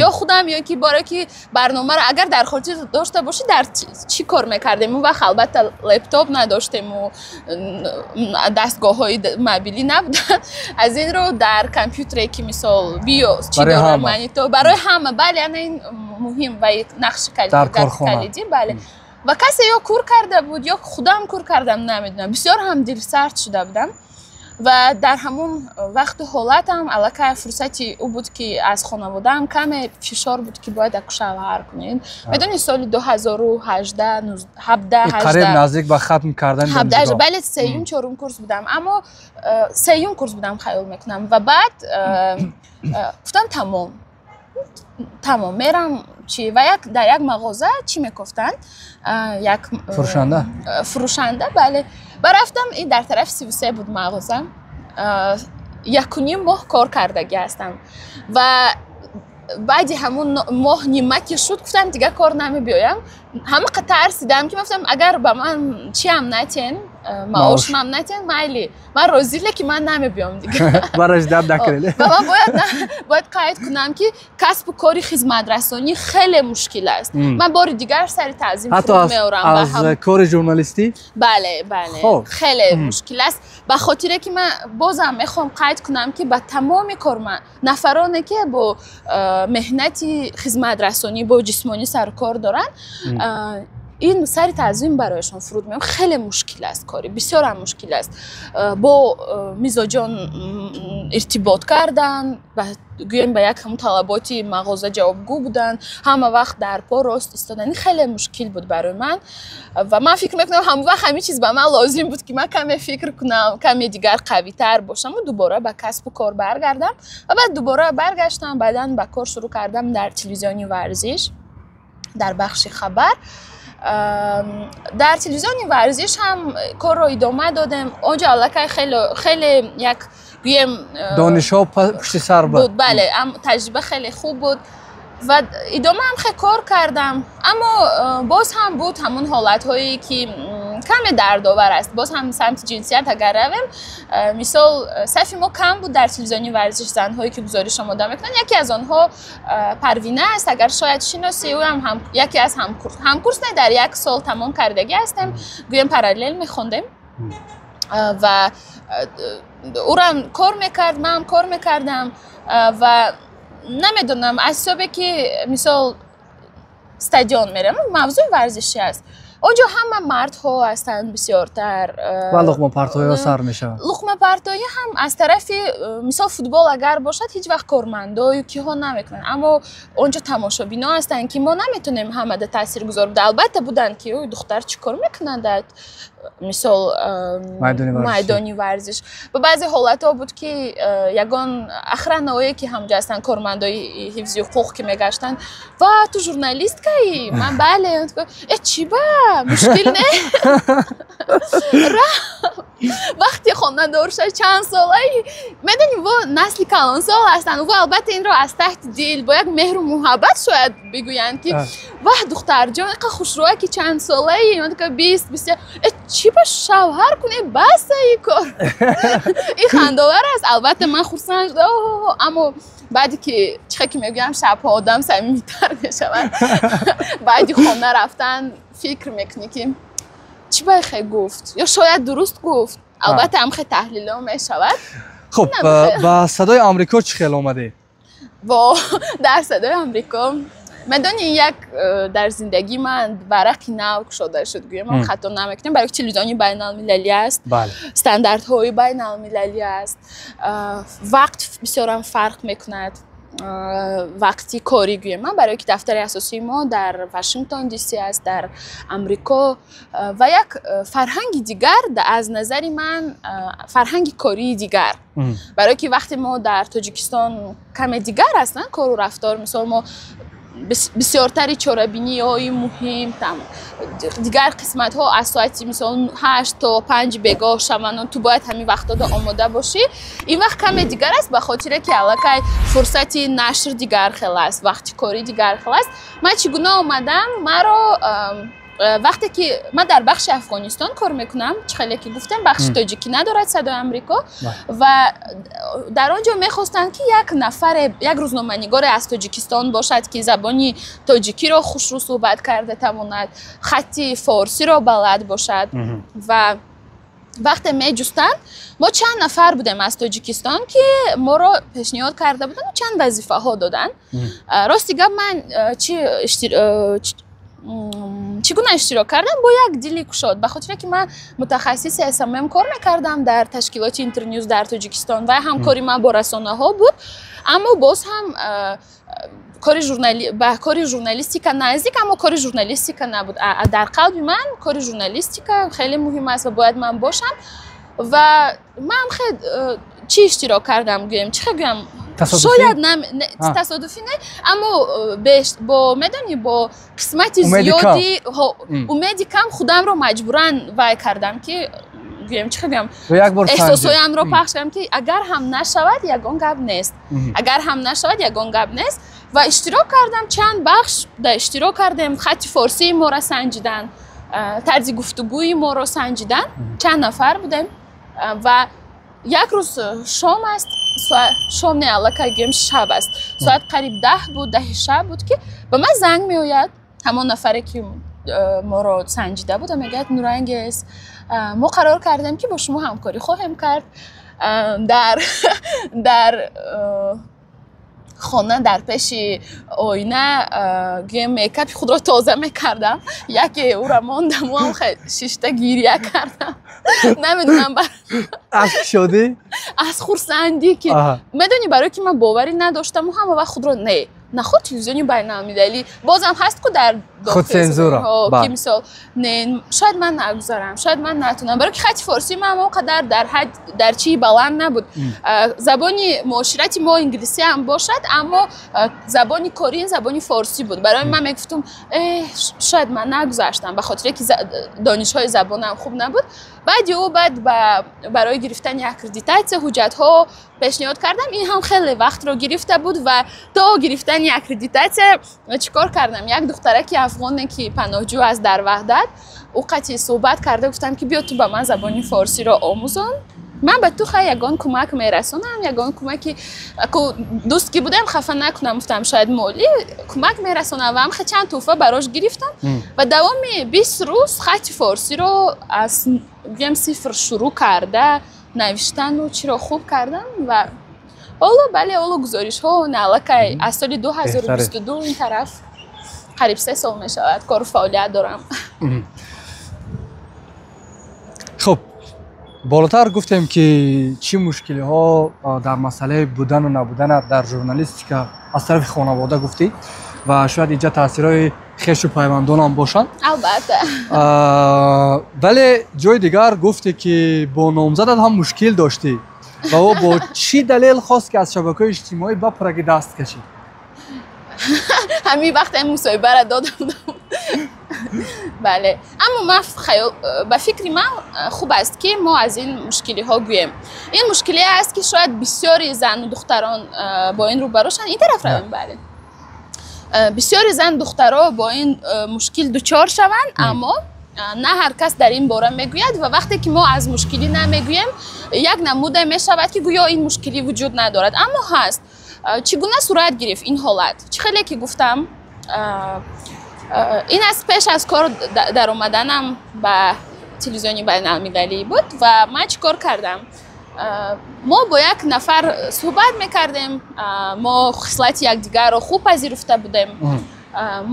ё худам, ё ки боре ки барномаро агар дар хотир дошта бошӣ, дар чӣ кор мекардем. Он вақт албатта лэптоп надоштему дастгоҳҳои мобилӣ набуданд, аз ин рӯ дар компютере, ки мисол биё чӣ дорад, монитор барои ҳама. Бале, ана ин муҳим ва нақши калидӣ, бале. Ва касе ё кур карда буд, ё худам кур кардам, намедонам. Бисёр ҳам дилсард шуда будам. Ва дар ҳамон вақту ҳолатам аллакай фурсати ӯ буд, ки аз хонаводаам каме фишор буд, ки бояд аку шавҳар кунед. Медони, соли 2018, 17. Қариб наздик ба хатм кардани. Бале, сеюм, чорум курс будам, аммо сеюм курс будам, хаёл мекунам. Ва баъд гуфтам: тамом, тамом, мерам чи. Ва як дар як мағоза чӣ мекофтанд, як фурӯшанда. Фурӯшанда, бале. Ва рафтам, ин дар тарафи 33 буд мағоза. 1,5 моҳ кор кардагӣ ҳастам ва баъди ҳамун моҳ нима ки шуд, гуфтам: дигар кор намебиёям. Ҳамақа тарсидам, ки гуфтам: агар ба ман чиам натен, маошмам натен, майли, ман розӣ, лекин ман намебиём дигар. Бараш даб накунед. Ва ман бояд қайд кунам, ки касбу кори хизматрасонӣ хеле мушкил аст. Ман бори дигар сари таъзим фуруд меорам. Аз кори журналистӣ. Бале, хеле мушкил аст, ба хотире ки ман бозам мехоҳам қайд кунам, ки ба тамоми корманд, нафароне ки бо меҳнати хизматрасонӣ, бо ҷисмонӣ сару кор доранд, ин сари таъзим барояшон фуруд меоям. Хеле мушкил аст, кори бисёрам мушкил аст, бо мизоҷон иртибот кардан, гӯем, ба як ҳамун талаботи мағоза ҷавобгӯ будан, ҳама вақт дар по рост истодан. Ин хеле мушкил буд барои ман. Ва ман фикр мекунам, ҳамон вақт ҳамин чиз ба ман лозим буд, ки ман каме фикр кунам, каме дигар қавитар бошаму дубора ба касбу кор баргардам. Ва баъд дубора баргаштам, баъдан ба кор шурӯъ кардам дар телевизиони варзиш, дар бахши хабар. Дар телевизиони варзиш ҳам корро идома додем. Он ҷо аллакай хеле як, гӯем, донишҳо пушти сар буд. Бале, таҷриба хеле хуб буд ва идома ҳам хеле кор кардам. Аммо боз ҳам буд ҳамун ҳолатҳое, ки каме дардовар аст. Боз ҳам самти ҷинсият агар равем, мисол, сафи мо кам буд дар телевизиони варзиш, занҳое ки гузориш омода мекунанд. Яке аз онҳо Парвина аст, агар шояд шиносӣ. Ӯам яке аз ҳамкурс, ҳамкурс не, дар як сол тамом кардагӣ ҳастем, гӯем, параллел мехондем. Ва ӯрам кор мекард, манам кор мекардам. Ва намедонам, аз ҳисобе ки мисол стадион мерам, мавзӯи варзишӣ аст, он ҷо ҳама мардҳо ҳастанд бисёртар. Ва луқмапартоиҳо сар мешаванд. Луқмапартоӣ ҳам аз тарафи, мисол, футбол агар бошад, ҳеҷ вақт кормандою киҳо намекунанд, аммо он ҷо тамошобино ҳастанд, ки мо наметонем ҳамада таъсиргузор буда. Албатта, буданд, ки духтар чӣ кор мекунанд дар, мисол, майдони варзиш. Ба баъзе ҳолатҳо буд, ки ягон охранаое, ки ҳамҷо ҳастанд, кормандои ҳифзи ҳуқуқ, ки мегаштанд: «Ва ту журналисткаи?» Ман: «Бале». «Э, чӣ ба мушкил не?» Вақте хонадор шад, чанд солаи, медонӣ, во насли калонсол ҳастанд. Во албатта инро аз таҳти дил, бо як меҳру муҳаббат шояд бигӯянд, ки ваҳ, духтарҷон, иқа хушрӯя, ки чанд солаи? 20, 21. Э, чӣ ба шавҳар кунӣ, баса и кор. Ин хандовар аст албатта, ман хурсанд шуда, аммо баъде ки чихе ки мегӯям, шабҳо одам самимитар мешавад, баъди хона рафтан фикр мекунӣ, ки чӣ Чӣ байхе гуфт, ё шояд дуруст гуфт. Албатта, ҳамхе таҳлилҳо мешавад. Хуб, ба Садои Амрико чӣ хел омадӣ? Во, дар Садои Амрико, медони, як дар зиндагии ман варақи нав кушода шуд, гӯям ман хато намекунам, барои телевизиони байналмилалӣ аст, стандартҳои байналмилалӣ аст, вақт бисёрам фарқ мекунад, вақти корӣ гӯям ман, барои ки дафтари асосии мо дар Вашингтон Диси аст, дар Амрико, ва як фарҳанги дигар, аз назари ман фарҳанги кории дигар, барои ки вақте мо дар Тоҷикистон каме дигар аст кору рафтор. Мисол, мо бисёртари чорабиниҳои муҳим, там дигар қисматҳо аз соати, мисол, 8 то 5 бегоҳ шаванд, ту бояд ҳамин вақтода омода бошӣ. Ин вақт каме дигар аст, ба хотире ки аллакай фурсати нашр дигар хел аст, вақти корӣ дигар хел аст. Ман чӣ гуна омадам? Маро вақте ки ман дар бахши Афғонистон кор мекунам, чӣ хеле ки гуфтем, бахши тоҷикӣ надорад Садои Амрико, ва дар он ҷо мехостанд, ки як нафаре, як рӯзноманигоре аз Тоҷикистон бошад, ки забони тоҷикиро хушрӯ суҳбат карда тавонад, хатти форсиро балад бошад. Ва вақте меҷустанд, мо чанд нафар будем аз Тоҷикистон, ки моро пешниҳод карда буданд, чанд вазифаҳо доданд. Рости гап, ман чӣ гуна иштирок кардам? Бо як дили кушод, ба хотире ки ман мутахассиси СММ кор мекардам дар ташкилоти Интернюз дар Тоҷикистон ва ҳамкори ман бо расонаҳо буд, аммо боз ҳам ба кори журналистика наздик, аммо кори журналистика набуд. Дар қалби ман кори журналистика хеле муҳим аст ва бояд ман бошам. Ва ман хел чӣ иштирок кардам, гӯем, чӣ хел гӯям, шояд тасодуфӣ не, аммо бо, медонӣ, бо қисмати зиёди умеди кам худамро маҷбуран вай кардам, ки гӯем, чӣ гӯям, эҳсосҳоямро пахш кардам, ки агар ҳам нашавад, ягон гап нест, агар ҳам нашавад, ягон гап нест. Ва иштирок кардам, чанд бахш да иштирок кардем. Хатти форсии моро санҷиданд, тарзи гуфтугӯи моро санҷиданд. Чанд нафар будем ва як рӯз шом аст, шом не, аллакай гӯем, шаб аст, соат қариб 10 буд, 10-и шаб буд, ки ба ман занг меояд ҳамон нафаре, ки моро санҷида буд, ва мегӯяд: «Нурангез, мо қарор кардем, ки бо шумо ҳамкорӣ хоҳем кард». Дар хона, дар пеши оина, гӯем, мейкапи худро тоза мекардам, яке ӯра мондаму шишта гиря кардам, намедонам. Аз шодӣ? Аз хурсандӣ, ки медонӣ, барое ки ман боварӣ надоштаму ҳама вақт худро не, наход телевизиони байналмилалӣ бозам ҳаст ку дар худсензура. Ки мисол, не, шояд ман нагузарам, шояд ман натунам, барои ки хати форсии ман он қадар дар ҳад, дар чии баланд набуд. Забони муоширати мо инглисӣ ҳам бошад, аммо забони корӣ забони форсӣ буд. Барои ман мегуфтум, шояд ман нагузаштам, ба хотире ки донишҳои забонам хуб набуд. Баъди ӯ баъд барои гирифтани аккредитатсия ҳуҷҷатҳо пешниҳод кардам. Ин ҳам хеле вақтро гирифта буд. Ва то гирифтани аккредитатсия чӣ кор кардам? Як духтараки афғоне, ки паноҳҷӯ аст дар Ваҳдат, ӯ қатъи суҳбат карда гуфтам, ки биё, ту ба ман забони форсиро омӯзон, ман ба ту хай ягон кӯмак мерасонам, ягон кӯмаки дӯст ки будем, хафа накунам, гуфтам, шояд молӣ кӯмак мерасонам. Ва ҳам чанд тӯҳфа барош гирифтам ва давоми 20 рӯз хати форсиро аз, гӯям, сифр шурӯъ карда навиштану чиро хуб кардам. Ва ҳоло, бале, ҳоло гузоришҳо аллакай аз соли 2022 ин тараф қариб 3 сол мешавад, кору фаъолият дорам. Хуб, болотар гуфтем, ки чӣ мушкилиҳо дар масъалаи будану набуданат дар журналистика аз тарафи хонавода гуфтӣ ва шояд инҷа таъсирҳои хешу пайвандонам бошанд. Албатта. Вале ҷои дигар гуфтӣ, ки бо номзадат ҳам мушкил доштӣ ва ӯ бо чӣ далел хост, ки аз шабакаҳои иҷтимоӣ ба пуррагӣ даст кашид? Ҳамин вақте мусоҳибаро додам, бале. Аммо ман ба фикри ман хуб аст, ки мо аз ин мушкилиҳо гӯем. Ин мушкилие аст, ки шояд бисёри зану духтарон бо ин рӯбарӯ шанд. Ин тараф равем, бале, бисёри зан духтаро бо ин мушкил дучор шаванд, аммо на ҳар кас дар ин бора мегӯяд. Ва вақте ки мо аз мушкилӣ намегӯем, як намуда мешавад, ки гӯё ин мушкилӣ вуҷуд надорад, аммо ҳаст. Чӣ гуна сурат гирифт ин ҳолат? Чӣ хеле ки гуфтам, ин аз пеш аз кор даромаданам ба Телевизиони байналмилалӣ буд. Ва ман чӣ кор кардам? Мо бо як нафар суҳбат мекардем, мо хислати якдигарро хуб пазируфта будем,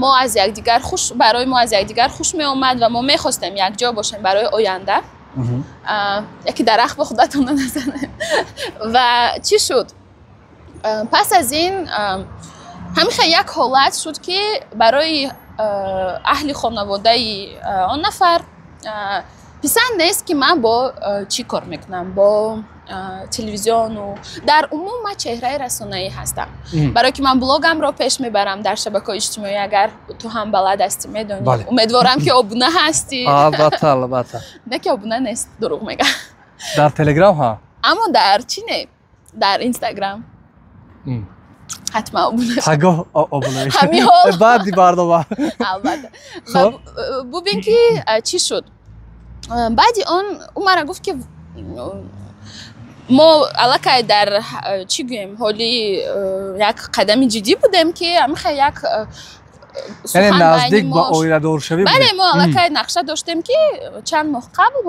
мо аз якдигар хуш, барои мо аз якдигар хуш меомад ва мо мехостем якҷо бошем барои оянда. Яке дарахт бо худатон назанед. Ва чӣ шуд? Пас аз ин ҳамихел як ҳолат шуд, ки барои аҳли хонаводаи он нафар писанд нест, ки ман бо чӣ кор мекунам, бо телевизиону дар умум ман чеҳраи расонаӣ ҳастам, барое ки ман блогамро пеш мебарам дар шабакаҳои иҷтимоӣ. Агар ту ҳам балад ҳастӣ, медонӣ, умедворам, ки обуна ҳастӣ. Албатта, албатта. Не, ки обуна нест, дурӯғ мегӯям. Дар Телеграм ҳа. Аммо дар чӣ не, дар Инстаграм ҳатман обуна. Пагоҳ обуна. Ҳамин ҳол. Баъди барнома. Албатта. Бубин, ки чӣ шуд баъди он. Ӯ мара гуфт, ки мо аллакай дар, чӣ гӯем, ҳоли як қадами ҷиддӣ будем, ки ҳамихел як Яъне наздик ба оиладоршавӣ. Бале, мо аллакай нақша доштем, ки чанд моҳ қабл,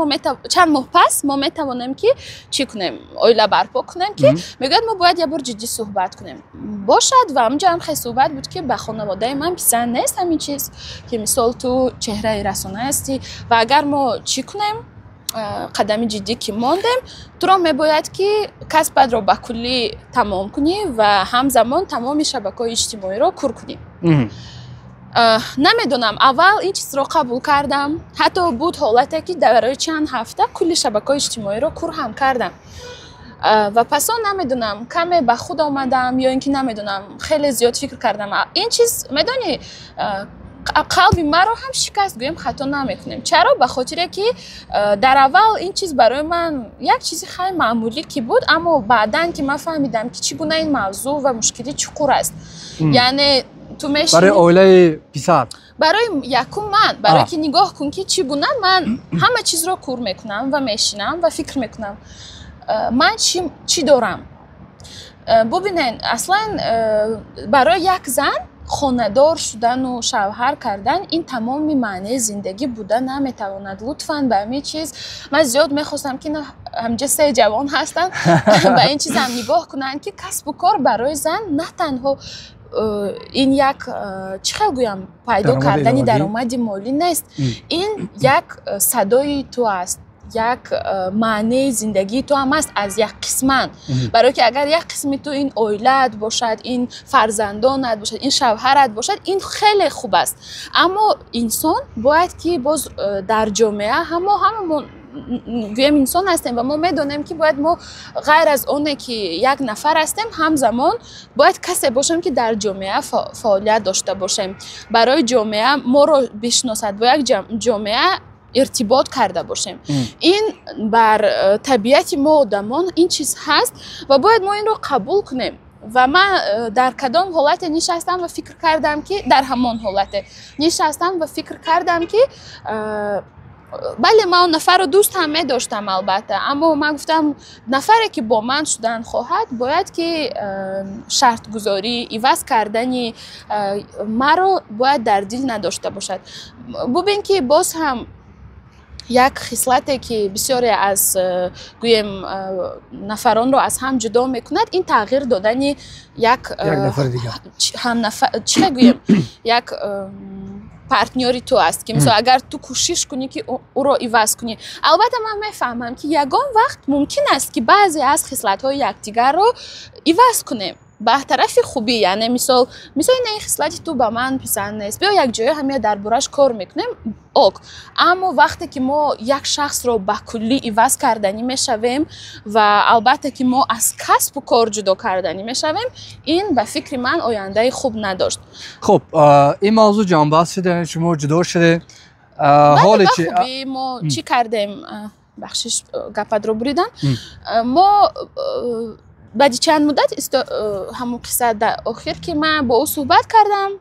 чанд моҳ пас мо метавонем, ки чӣ кунем, оила барпо кунем. Ки мегӯяд, мо бояд як бор ҷиддӣ суҳбат кунем, бошад. Ва ҳамҷо ҳам хел суҳбат буд, ки ба хонаводаи ман писанд нест ҳамин чиз, ки мисол ту чеҳраи расона ҳастӣ ва агар мо чӣ кунем, қадами ҷиддӣ ки мондем, туро мебояд, ки касбатро ба куллӣ тамом кунӣ ва ҳамзамон тамоми шабакаҳои иҷтимоиро кур кунӣ. Намедонам, аввал ин чизро қабул кардам. Ҳатто буд ҳолате, ки барои чанд ҳафта кулли шабакаҳои иҷтимоиро кур ҳам кардам. Ва пас он, намедонам, каме ба худ омадам ё ин ки, намедонам, хеле зиёд фикр кардам. Ин чиз, медонӣ, қалби маро ҳам шикаст, гӯем, хато намекунем. Чаро? Ба хотире ки дар аввал ин чиз барои ман як чизи хеле маъмулӣ ки буд, аммо баъдан ки ман фаҳмидам, ки чӣ гуна ин мавзӯъ ва мушкилӣ чуқур аст, яъне ту мешинӣ. Барои оилаи писар. Барои якум ман, барое ки нигоҳ кун, ки чӣ гуна ман ҳама чизро кур мекунам ва мешинам ва фикр мекунам, ман чӣ дорам. Бубинед, аслан барои як зан хонадор шудану шавҳар кардан ин тамоми маънии зиндагӣ буда наметавонад. Лутфан, ба ҳамин чиз ман зиёд мехостам, ки ҳамҷа се ҷавон ҳастанд, ба ин чизам нигоҳ кунанд, ки касбу кор барои зан на танҳо ин як, чӣ хел гӯям, пайдо кардани даромади молӣ нест, ин як садои ту аст, як маънии зиндагии ту ҳам аст аз як қисман. Барое ки агар як қисми ту ин оилаат бошад, ин фарзандонат бошад, ин шавҳарат бошад, ин хеле хуб аст. Аммо инсон бояд, ки боз дар ҷомеа ҳамо ҳамамон, гӯем, инсон ҳастем ва мо медонем, ки бояд мо ғайр аз оне ки як нафар ҳастем, ҳамзамон бояд касе бошем, ки дар ҷомеа фаъолият дошта бошем, барои ҷомеа моро бишносад, бо як ҷомеа иртибот карда бошем. Ин бар табиати мо одамон ин чиз ҳаст ва бояд мо инро қабул кунем. Ва ман дар кадом ҳолате нишастам ва фикр кардам, ки дар ҳамон ҳолате нишастам ва фикр кардам, ки бале, ман он нафарро дӯст ҳам медоштам, албатта, аммо ман гуфтам, нафаре ки бо ман шудан хоҳад, бояд ки шартгузорӣ, иваз кардани маро бояд дар дил надошта бошад. Бубин, ки боз ҳам як хислате, ки бисёре аз, гӯем, нафаронро аз ҳам ҷудо мекунад, ин тағйир додани як чӣ гӯем, як партнёри ту аст, ки мисол агар ту кӯшиш кунӣ, ки ӯро иваз кунӣ. Албатта, ман мефаҳмам, ки ягон вақт мумкин аст, ки баъзе аз хислатҳои якдигарро иваз кунем ба тарафи хубӣ, яъне мисол ин хислати ту ба ман писанд нест, биё, якҷоя ҳамия дар бораш кор мекунем, ок. Аммо вақте ки мо як шахсро ба куллӣ иваз карданӣ мешавем ва албатта, ки мо аз касбу кор ҷудо карданӣ мешавем, ин ба фикри ман ояндаи хуб надошт. Хуб, ин мавзӯъ ҷанбаст шуда, шумо ҷудо шудед. Ҳоле чи хубӣ мо чӣ кардем? Бахшиш, гапатро буридам. Мо баъди чанд муддат, ҳамон қисса дар охир, ки ман бо ӯ суҳбат кардам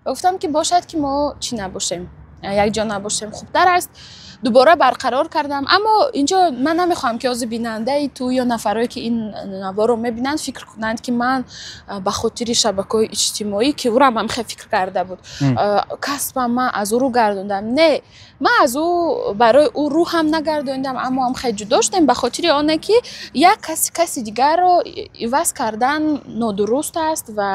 ва гуфтам, ки бошад, ки мо чӣ набошем, якҷо набошем, хубтар аст. Дубора барқарор кардам, аммо инҷо ман намехоҳам, ки ҳозир бинандаи ту ё нафарое, ки ин наворо мебинанд, фикр кунанд, ки ман ба хотири шабакаҳои иҷтимоӣ, ки ӯрам ҳам хел фикр карда буд, касбам ман аз ӯ рӯ гардондам. Не, ман аз ӯ барои ӯ рӯ ҳам нагардондам, аммо ҳам хел ҷудо шудем ба хотири оне, ки як каси дигарро иваз кардан нодуруст аст ва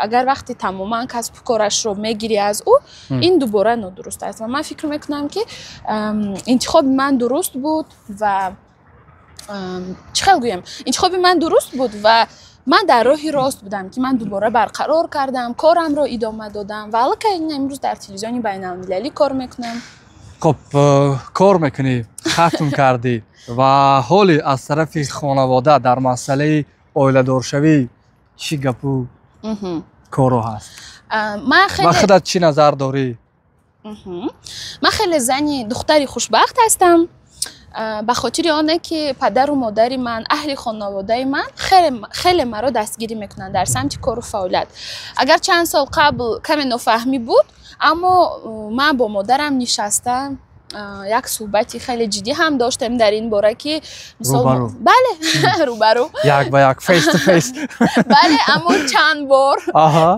агар вақте тамоман касбу корашро мегирӣ аз ӯ, ин дубора нодуруст аст. Ва ман фикр мекунам, ки интихоби ман дуруст буд ва чӣ хел гӯям, интихоби ман дуруст буд ва ман дар роҳи рост будам, ки ман дубора барқарор кардам, корамро идома додам ва аллакай имрӯз дар телевизиони байналмилалӣ кор мекунам. Хуб, кор мекунӣ, хатм кардӣ ва ҳоли аз тарафи хонавода дар масъалаи оиладоршавӣ чӣ гапу корро ҳаст ва худат чӣ назар дорӣ? Ман хеле зани духтари хушбахт ҳастам, ба хотири оне, ки падару модари ман, аҳли хонаводаи ман хеле маро дастгирӣ мекунанд дар самти кору фаъолият. Агар чанд сол қабл каме нофаҳмӣ буд, аммо ман бо модарам нишаста як суҳбати хеле ҷиддӣ ҳам доштем дар ин бора, ки бале, рӯбарӯ. Як ба як, face to face. Бале, аммо чанд бор,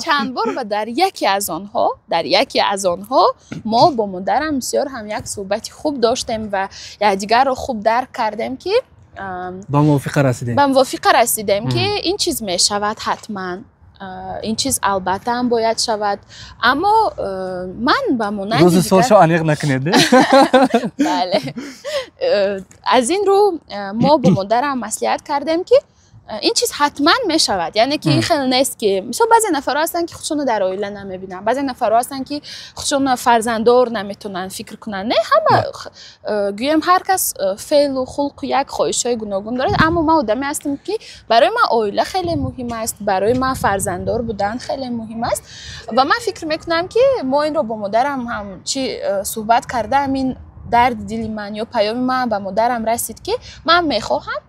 чанд бор ва дар яке аз онҳо мо бо модарам бисёр ҳам як суҳбати хуб доштем ва якдигарро хуб дарк кардем, ки ба мувофиқа расидем. Ба мувофиқа расидем, ки ин чиз мешавад, ҳатман ин чиз албатта ҳам бояд шавад, аммо ман ба монанди рӯзи солшо аниқ накунед. Бале, аз ин рӯ мо бо модарам маслиҳат кардем, ки ин чиз ҳатман мешавад. Яъне ки ин хел нест, ки мисол баъзе нафарҳо ҳастанд, ки худшонро дар оила намебинанд, баъзе нафарҳо ҳастанд, ки худшонро фарзанддор наметавонанд фикр кунанд. Не, ҳама гӯем, ҳар кас феълу хулқу як хоҳишҳои гуногун дорад, аммо ман одаме ҳастам, ки барои ман оила хеле муҳим аст, барои ман фарзанддор будан хеле муҳим аст. Ва ман фикр мекунам, ки мо инро бо модарам ҳам чӣ суҳбат кардаам, ин дарди дили ман ё паёми ман ба модарам расид, ки ман мехоҳам,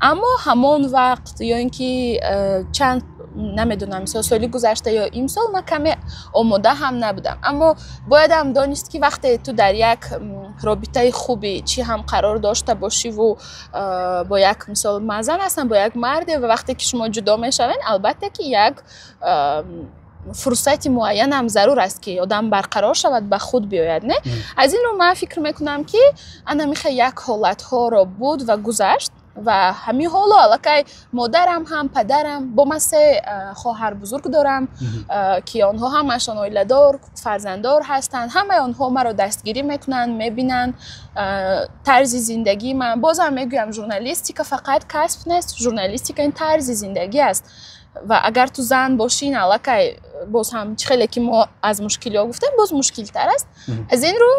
аммо ҳамон вақт ё ин ки чанд, намедонам, мисол соли гузашта ё имсол ман каме омода ҳам набудам. Аммо боядам донист, ки вақте ту дар як робитаи хуби чӣ ҳам қарор дошта бошиву бо як, мисол, ман зан ҳастам, бо як марде, ва вақте ки шумо ҷудо мешавед, албатта ки як фурсати муайянам зарур аст, ки одам барқарор шавад, ба худ биёяд. Не, аз ин рӯ ман фикр мекунам, ки ана михе як ҳолатҳоро буд ва гузашт ва ҳамин ҳоло аллакай модарам ҳам, падарам, бо ман се хоҳар бузург дорам, ки онҳо ҳамашон оиладор, фарзанддор ҳастанд. Ҳамаи онҳо маро дастгирӣ мекунанд, мебинанд тарзи зиндагии ман. Бозам мегӯям, журналистика фақат касб нест, журналистика ин тарзи зиндагӣ аст. Ва агар ту зан бошӣ, ин аллакай боз ҳам, чӣ хеле ки мо аз мушкилиҳо гуфтем, боз мушкилтар аст. Аз ин рӯ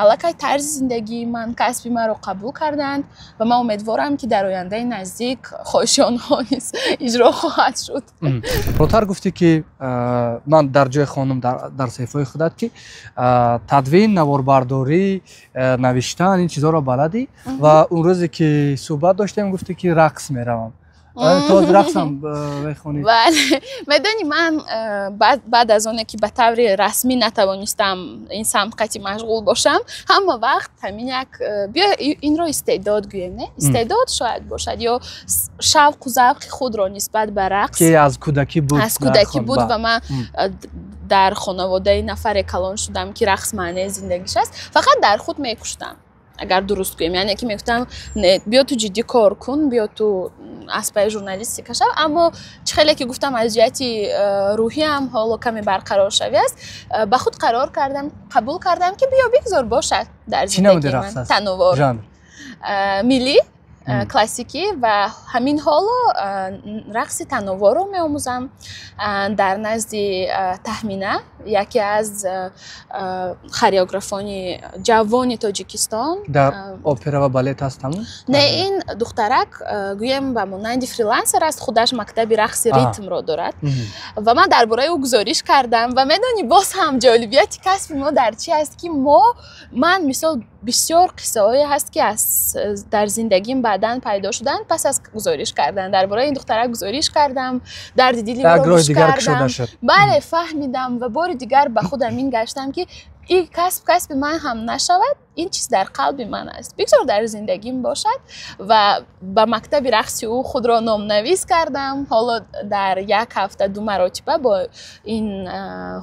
аллакай тарзи зиндагии ман, касби маро қабул карданд ва ман умедворам, ки дар ояндаи наздик хоҳиши онҳо низ иҷро хоҳад шуд. Ротар гуфтӣ, ки ман дар ҷои хонум дар саҳифаҳои худат, ки тадвин, наворбардорӣ, навиштан, ин чизҳоро баладӣ. Ва он рӯзе ки суҳбат доштем, гуфтӣ, ки рақс меравам. То рақсам мехонӣ? Бале, медонӣ, ман баъд аз оне ки ба таври расмӣ натавонистам ин самт қати машғул бошам, ҳама вақт ҳамин як, биё инро истеъдод гӯем, не, истеъдод шояд бошад ё шавқу завқи худро нисбат ба рақс. Ки аз кӯдакӣ буд. Аз кӯдакӣ буд ва ман дар хонаводаи нафаре калон шудам, ки рақс маънеи зиндагиш аст. Фақат дар худ мекуштам, агар дуруст гӯем, яъне ки мегуфтам: не, биё ту ҷиддӣ кор кун, биё ту аз пайи журналистика шав. Аммо чӣ хеле ки гуфтам, аз ҷиҳати рӯҳиам ҳоло каме барқароршавӣ аст, ба худ қарор кардам, қабул кардам, ки биё, бигзор бошад дар зиндагии ман тановор миллӣ, классикӣ. Ва ҳамин ҳоло рақси тановорро меомӯзам дар назди Таҳмина, яке аз хореографони ҷавони Тоҷикистон. Дар опера ва балет ҳаст ҳамун? Не, ин духтарак, гӯем, ба монанди фрилансер аст, худаш мактаби рақси ритмро дорад ва ман дар бораи ӯ гузориш кардам. Ва медонӣ, боз ҳам ҷолибияти касби мо дар чи аст, ки мо, ман мисол, бисёр қиссаҳое ҳаст, ки аз дар зиндагим баъдан пайдо шуданд пас аз гузориш кардан. Дар бораи ин духтарак гузориш кардам, дарди дили ӯро гӯш кардам, бале, фаҳмидам ва бори Бори дигар ба худам ин гаштам, ки ин касб касби ман ҳам нашавад, ин чиз дар қалби ман аст, бигзор дар зиндагим бошад. Ва ба мактаби рақси ӯ худро номнавис кардам. Ҳоло дар як ҳафта ду маротиба бо ин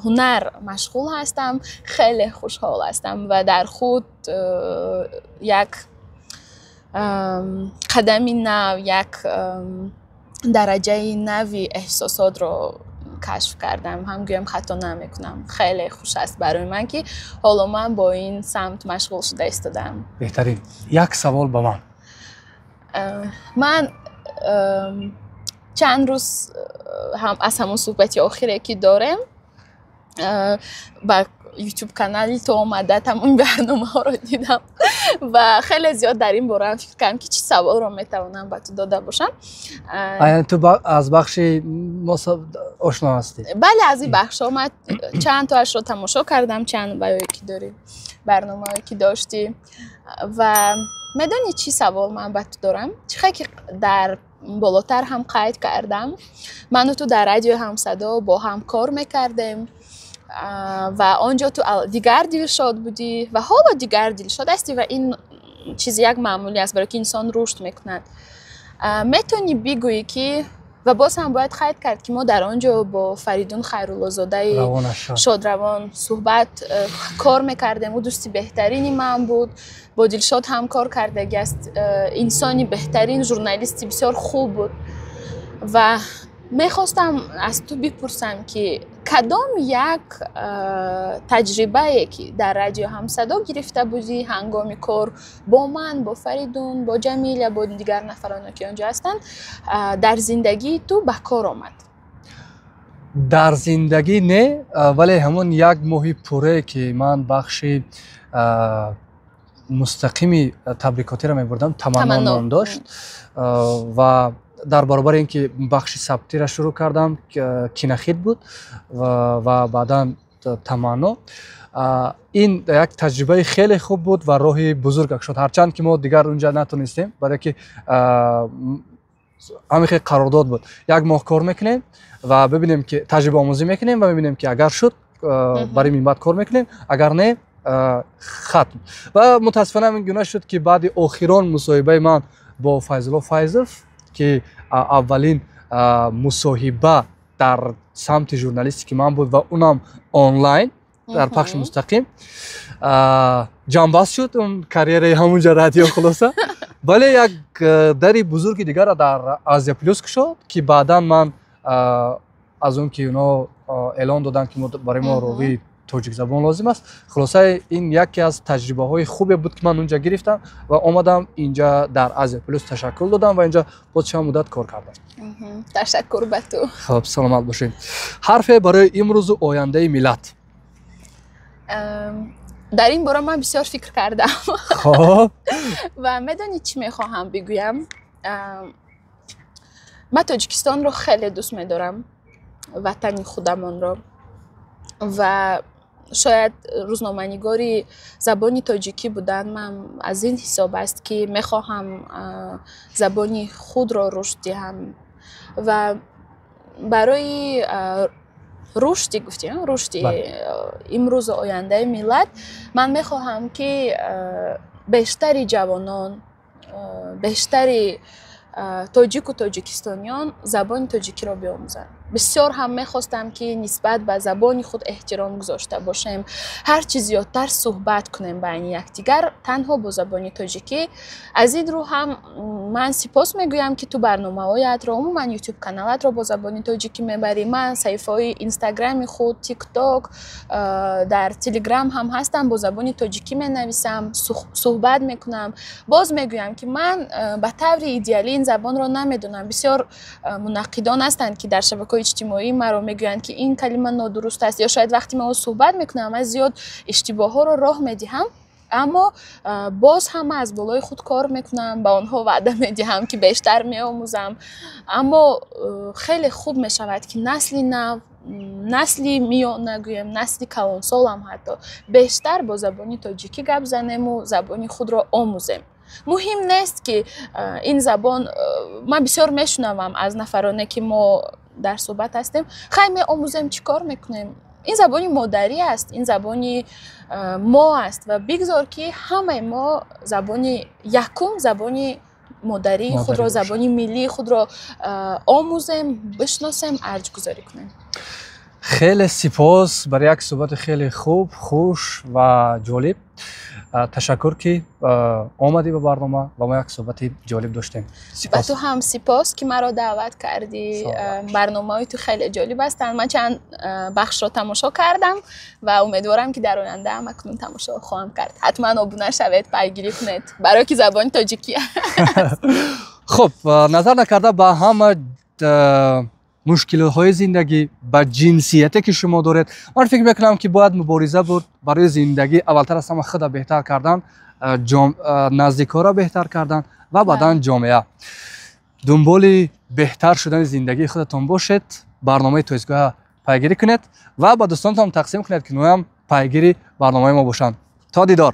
ҳунар машғул ҳастам. Хеле хушҳол ҳастам ва дар худ як қадами нав, як дараҷаи нави эҳсосотро кашф кардам ҳам гӯям, хато намекунам. Хеле хуш аст барои ман, ки ҳоло ман бо ин самт машғул шуда истодаам. Беҳтарин. Як савол ба ман. Ман чанд рӯз аз ҳамон суҳбати охире, ки дорем, ба Ютуб канали ту омада, тамоми барномаҳоро дидам ва хеле зиёд дар ин бора фикр кардам, ки чӣ саволро метавонам ба ту дода бошам. Ту аз бахши мо ошно ҳастӣ? Бале, аз ин бахшҳо ман чанд тоашро тамошо кардам, чанд баёе ки дорӣ, барномаое ки доштӣ. Ва медонӣ, чӣ савол ман ба ту дорам? Чӣ хел ки дар болотар ҳам қайд кардам, ману ту дар Радиои Ҳамсадо бо ҳам кор мекардем ва он ҷо ту дигар Дилшод будӣ ва ҳоло дигар Дилшод ҳастӣ, ва ин чизи як маъмулӣ аст, барои ки инсон рушд мекунад. Метавонӣ бигӯӣ, ки, ва боз ҳам бояд қайд кард, ки мо дар он ҷо бо Фаридун Хайруллозодаи шодравон суҳбат, кор мекардем. Ӯ дӯсти беҳтарини ман буд, бо Дилшод ҳам кор кардагӣ аст, инсони беҳтарин, журналисти бисёр хуб буд. Ва мехостам аз ту бипурсам, ки кадом як таҷрибае, ки дар Радио Ҳамсадо гирифта будӣ ҳангоми кор бо ман, бо Фаридун, бо Ҷамиля, бо дигар нафароне, ки он ҷо ҳастанд, дар зиндагии ту ба кор омад? Дар зиндагӣ не, вале ҳамон як моҳи пуррае, ки ман бахши мустақими табрикотиро мебурдам, Таманно ном дошт, ва дар баробари ин ки бахши сабтиро шурӯъ кардам, Кинохит буд ва баъдан Таманно, ин як таҷрибаи хеле хуб буд ва роҳи бузург шуд, ҳарчанд ки мо дигар унҷа натонистем, барое ки ҳамин хел қарордод буд: як моҳ кор мекунем ва бибинем, ки таҷрибаомӯзӣ мекунем ва мебинем, ки агар шуд, барои минбаъд кор мекунем, агар не, хатм. Ва мутаассифона ҳамин гуна шуд, ки баъди охирон мусоҳибаи ман бо Файзулло Файзов, ки аввалин мусоҳиба дар самти журналистики ман буд ва унам онлайн дар пахши мустақим, ҷамъбаст шуд он карьераи ҳамунҷа радио. Хулоса, вале як дари бузурги дигарро дар Азия Плюс кушод, ки баъдан ман аз он ки онҳо эълон доданд, ки барои мо ровии тоҷикзабон лозим аст. Хулоса, ин яке аз таҷрибаҳои хубе буд, ки ман унҷа гирифтам ва омадам инҷа, дар Азия Плюс ташаккул додам ва инҷа боз чанд муддат кор кардам. Ташаккур ба ту. Хуб, саломат бошед. Ҳарфе барои имрӯзу ояндаи миллат. Дар ин бора ман бисёр фикр кардам. Ва медонӣ, чӣ мехоҳам бигӯям? Ман Тоҷикистонро хеле дӯст медорам, ватани худамонро, ва шояд рӯзноманигори забони тоҷикӣ будан ман аз ин ҳисоб аст, ки мехоҳам забони худро рушд диҳам. Ва барои рушди, гуфтем, рушди имрӯзу ояндаи миллат ман мехоҳам, ки бештари ҷавонон, бештари тоҷику тоҷикистониён забони тоҷикиро биомӯзанд. Бисёр ҳам мехостам, ки нисбат ба забони худ эҳтиром гузошта бошем, ҳарчи зиёдтар суҳбат кунем байни якдигар танҳо бо забони тоҷикӣ. Аз ин рӯ ҳам ман сипос мегӯям, ки ту барномаҳоятро, умуман Ютуб каналатро бо забони тоҷикӣ мебарӣ. Ман саҳифаҳои Инстаграми худ, Тикток, дар Телеграм ҳам ҳастам, бо забони тоҷикӣ менависам, суҳбат мекунам. Боз мегӯям, ки ман ба таври идеалӣ ин забонро намедонам. Бисёр мунаққидон ҳастанд, ки дар шабакаҳои иҷтимоӣ маро мегӯянд, ки ин калима нодуруст аст, ё шояд вақте ман суҳбат мекунам, ман зиёд иштибоҳҳоро роҳ медиҳам, аммо боз ҳам аз болои худ кор мекунам, ба онҳо ваъда медиҳам, ки бештар меомӯзам. Аммо хеле хуб мешавад, ки насли нав, насли миёна, гӯем, насли калонсолам ҳатто бештар бо забони тоҷикӣ гап занему забони худро омӯзем. Муҳим нест, ки ин забон, ман бисёр мешунавам аз нафароне, ки мо дар суҳбат ҳастем: «Хай, меомӯзем, чӣ кор мекунем?» Ин забони модарӣ аст, ин забони мо аст ва бигзор, ки ҳамаи мо забони якум, забони модарии худро, забони миллии худро омӯзем, бишносем, арҷгузорӣ кунем. Хеле сипос барои як суҳбати хеле хуб, хуш ва ҷолиб. Ташаккур, ки омадӣ ба барнома ва мо як суҳбати ҷолиб доштем. Ба ту ҳам сипос, ки маро даъват кардӣ. Барномаҳои ту хеле ҷолиб ҳастанд. Ман чанд бахшро тамошо кардам ва умедворам, ки дар оянда ҳам акнун тамошо хоҳам кард. Ҳатман обуна шавед, пайгирӣ кунед, барое ки забони тоҷикӣ. Хуб, назар накарда ба ҳама мушкилотҳои зиндагӣ, ба ҷинсияте, ки шумо доред, ман фикр мекунам, ки бояд мубориза бурд барои зиндагӣ. Аввалтар аз ҳама худа беҳтар кардан, наздикҳоро беҳтар кардан ва баъдан ҷомеа. Дунболи беҳтар шудани зиндагии худатон бошед, барномаи Тоизгоҳа пайгирӣ кунед ва ба дӯстонатон тақсим кунед, ки ноям пайгири барномаи мо бошанд. То дидор.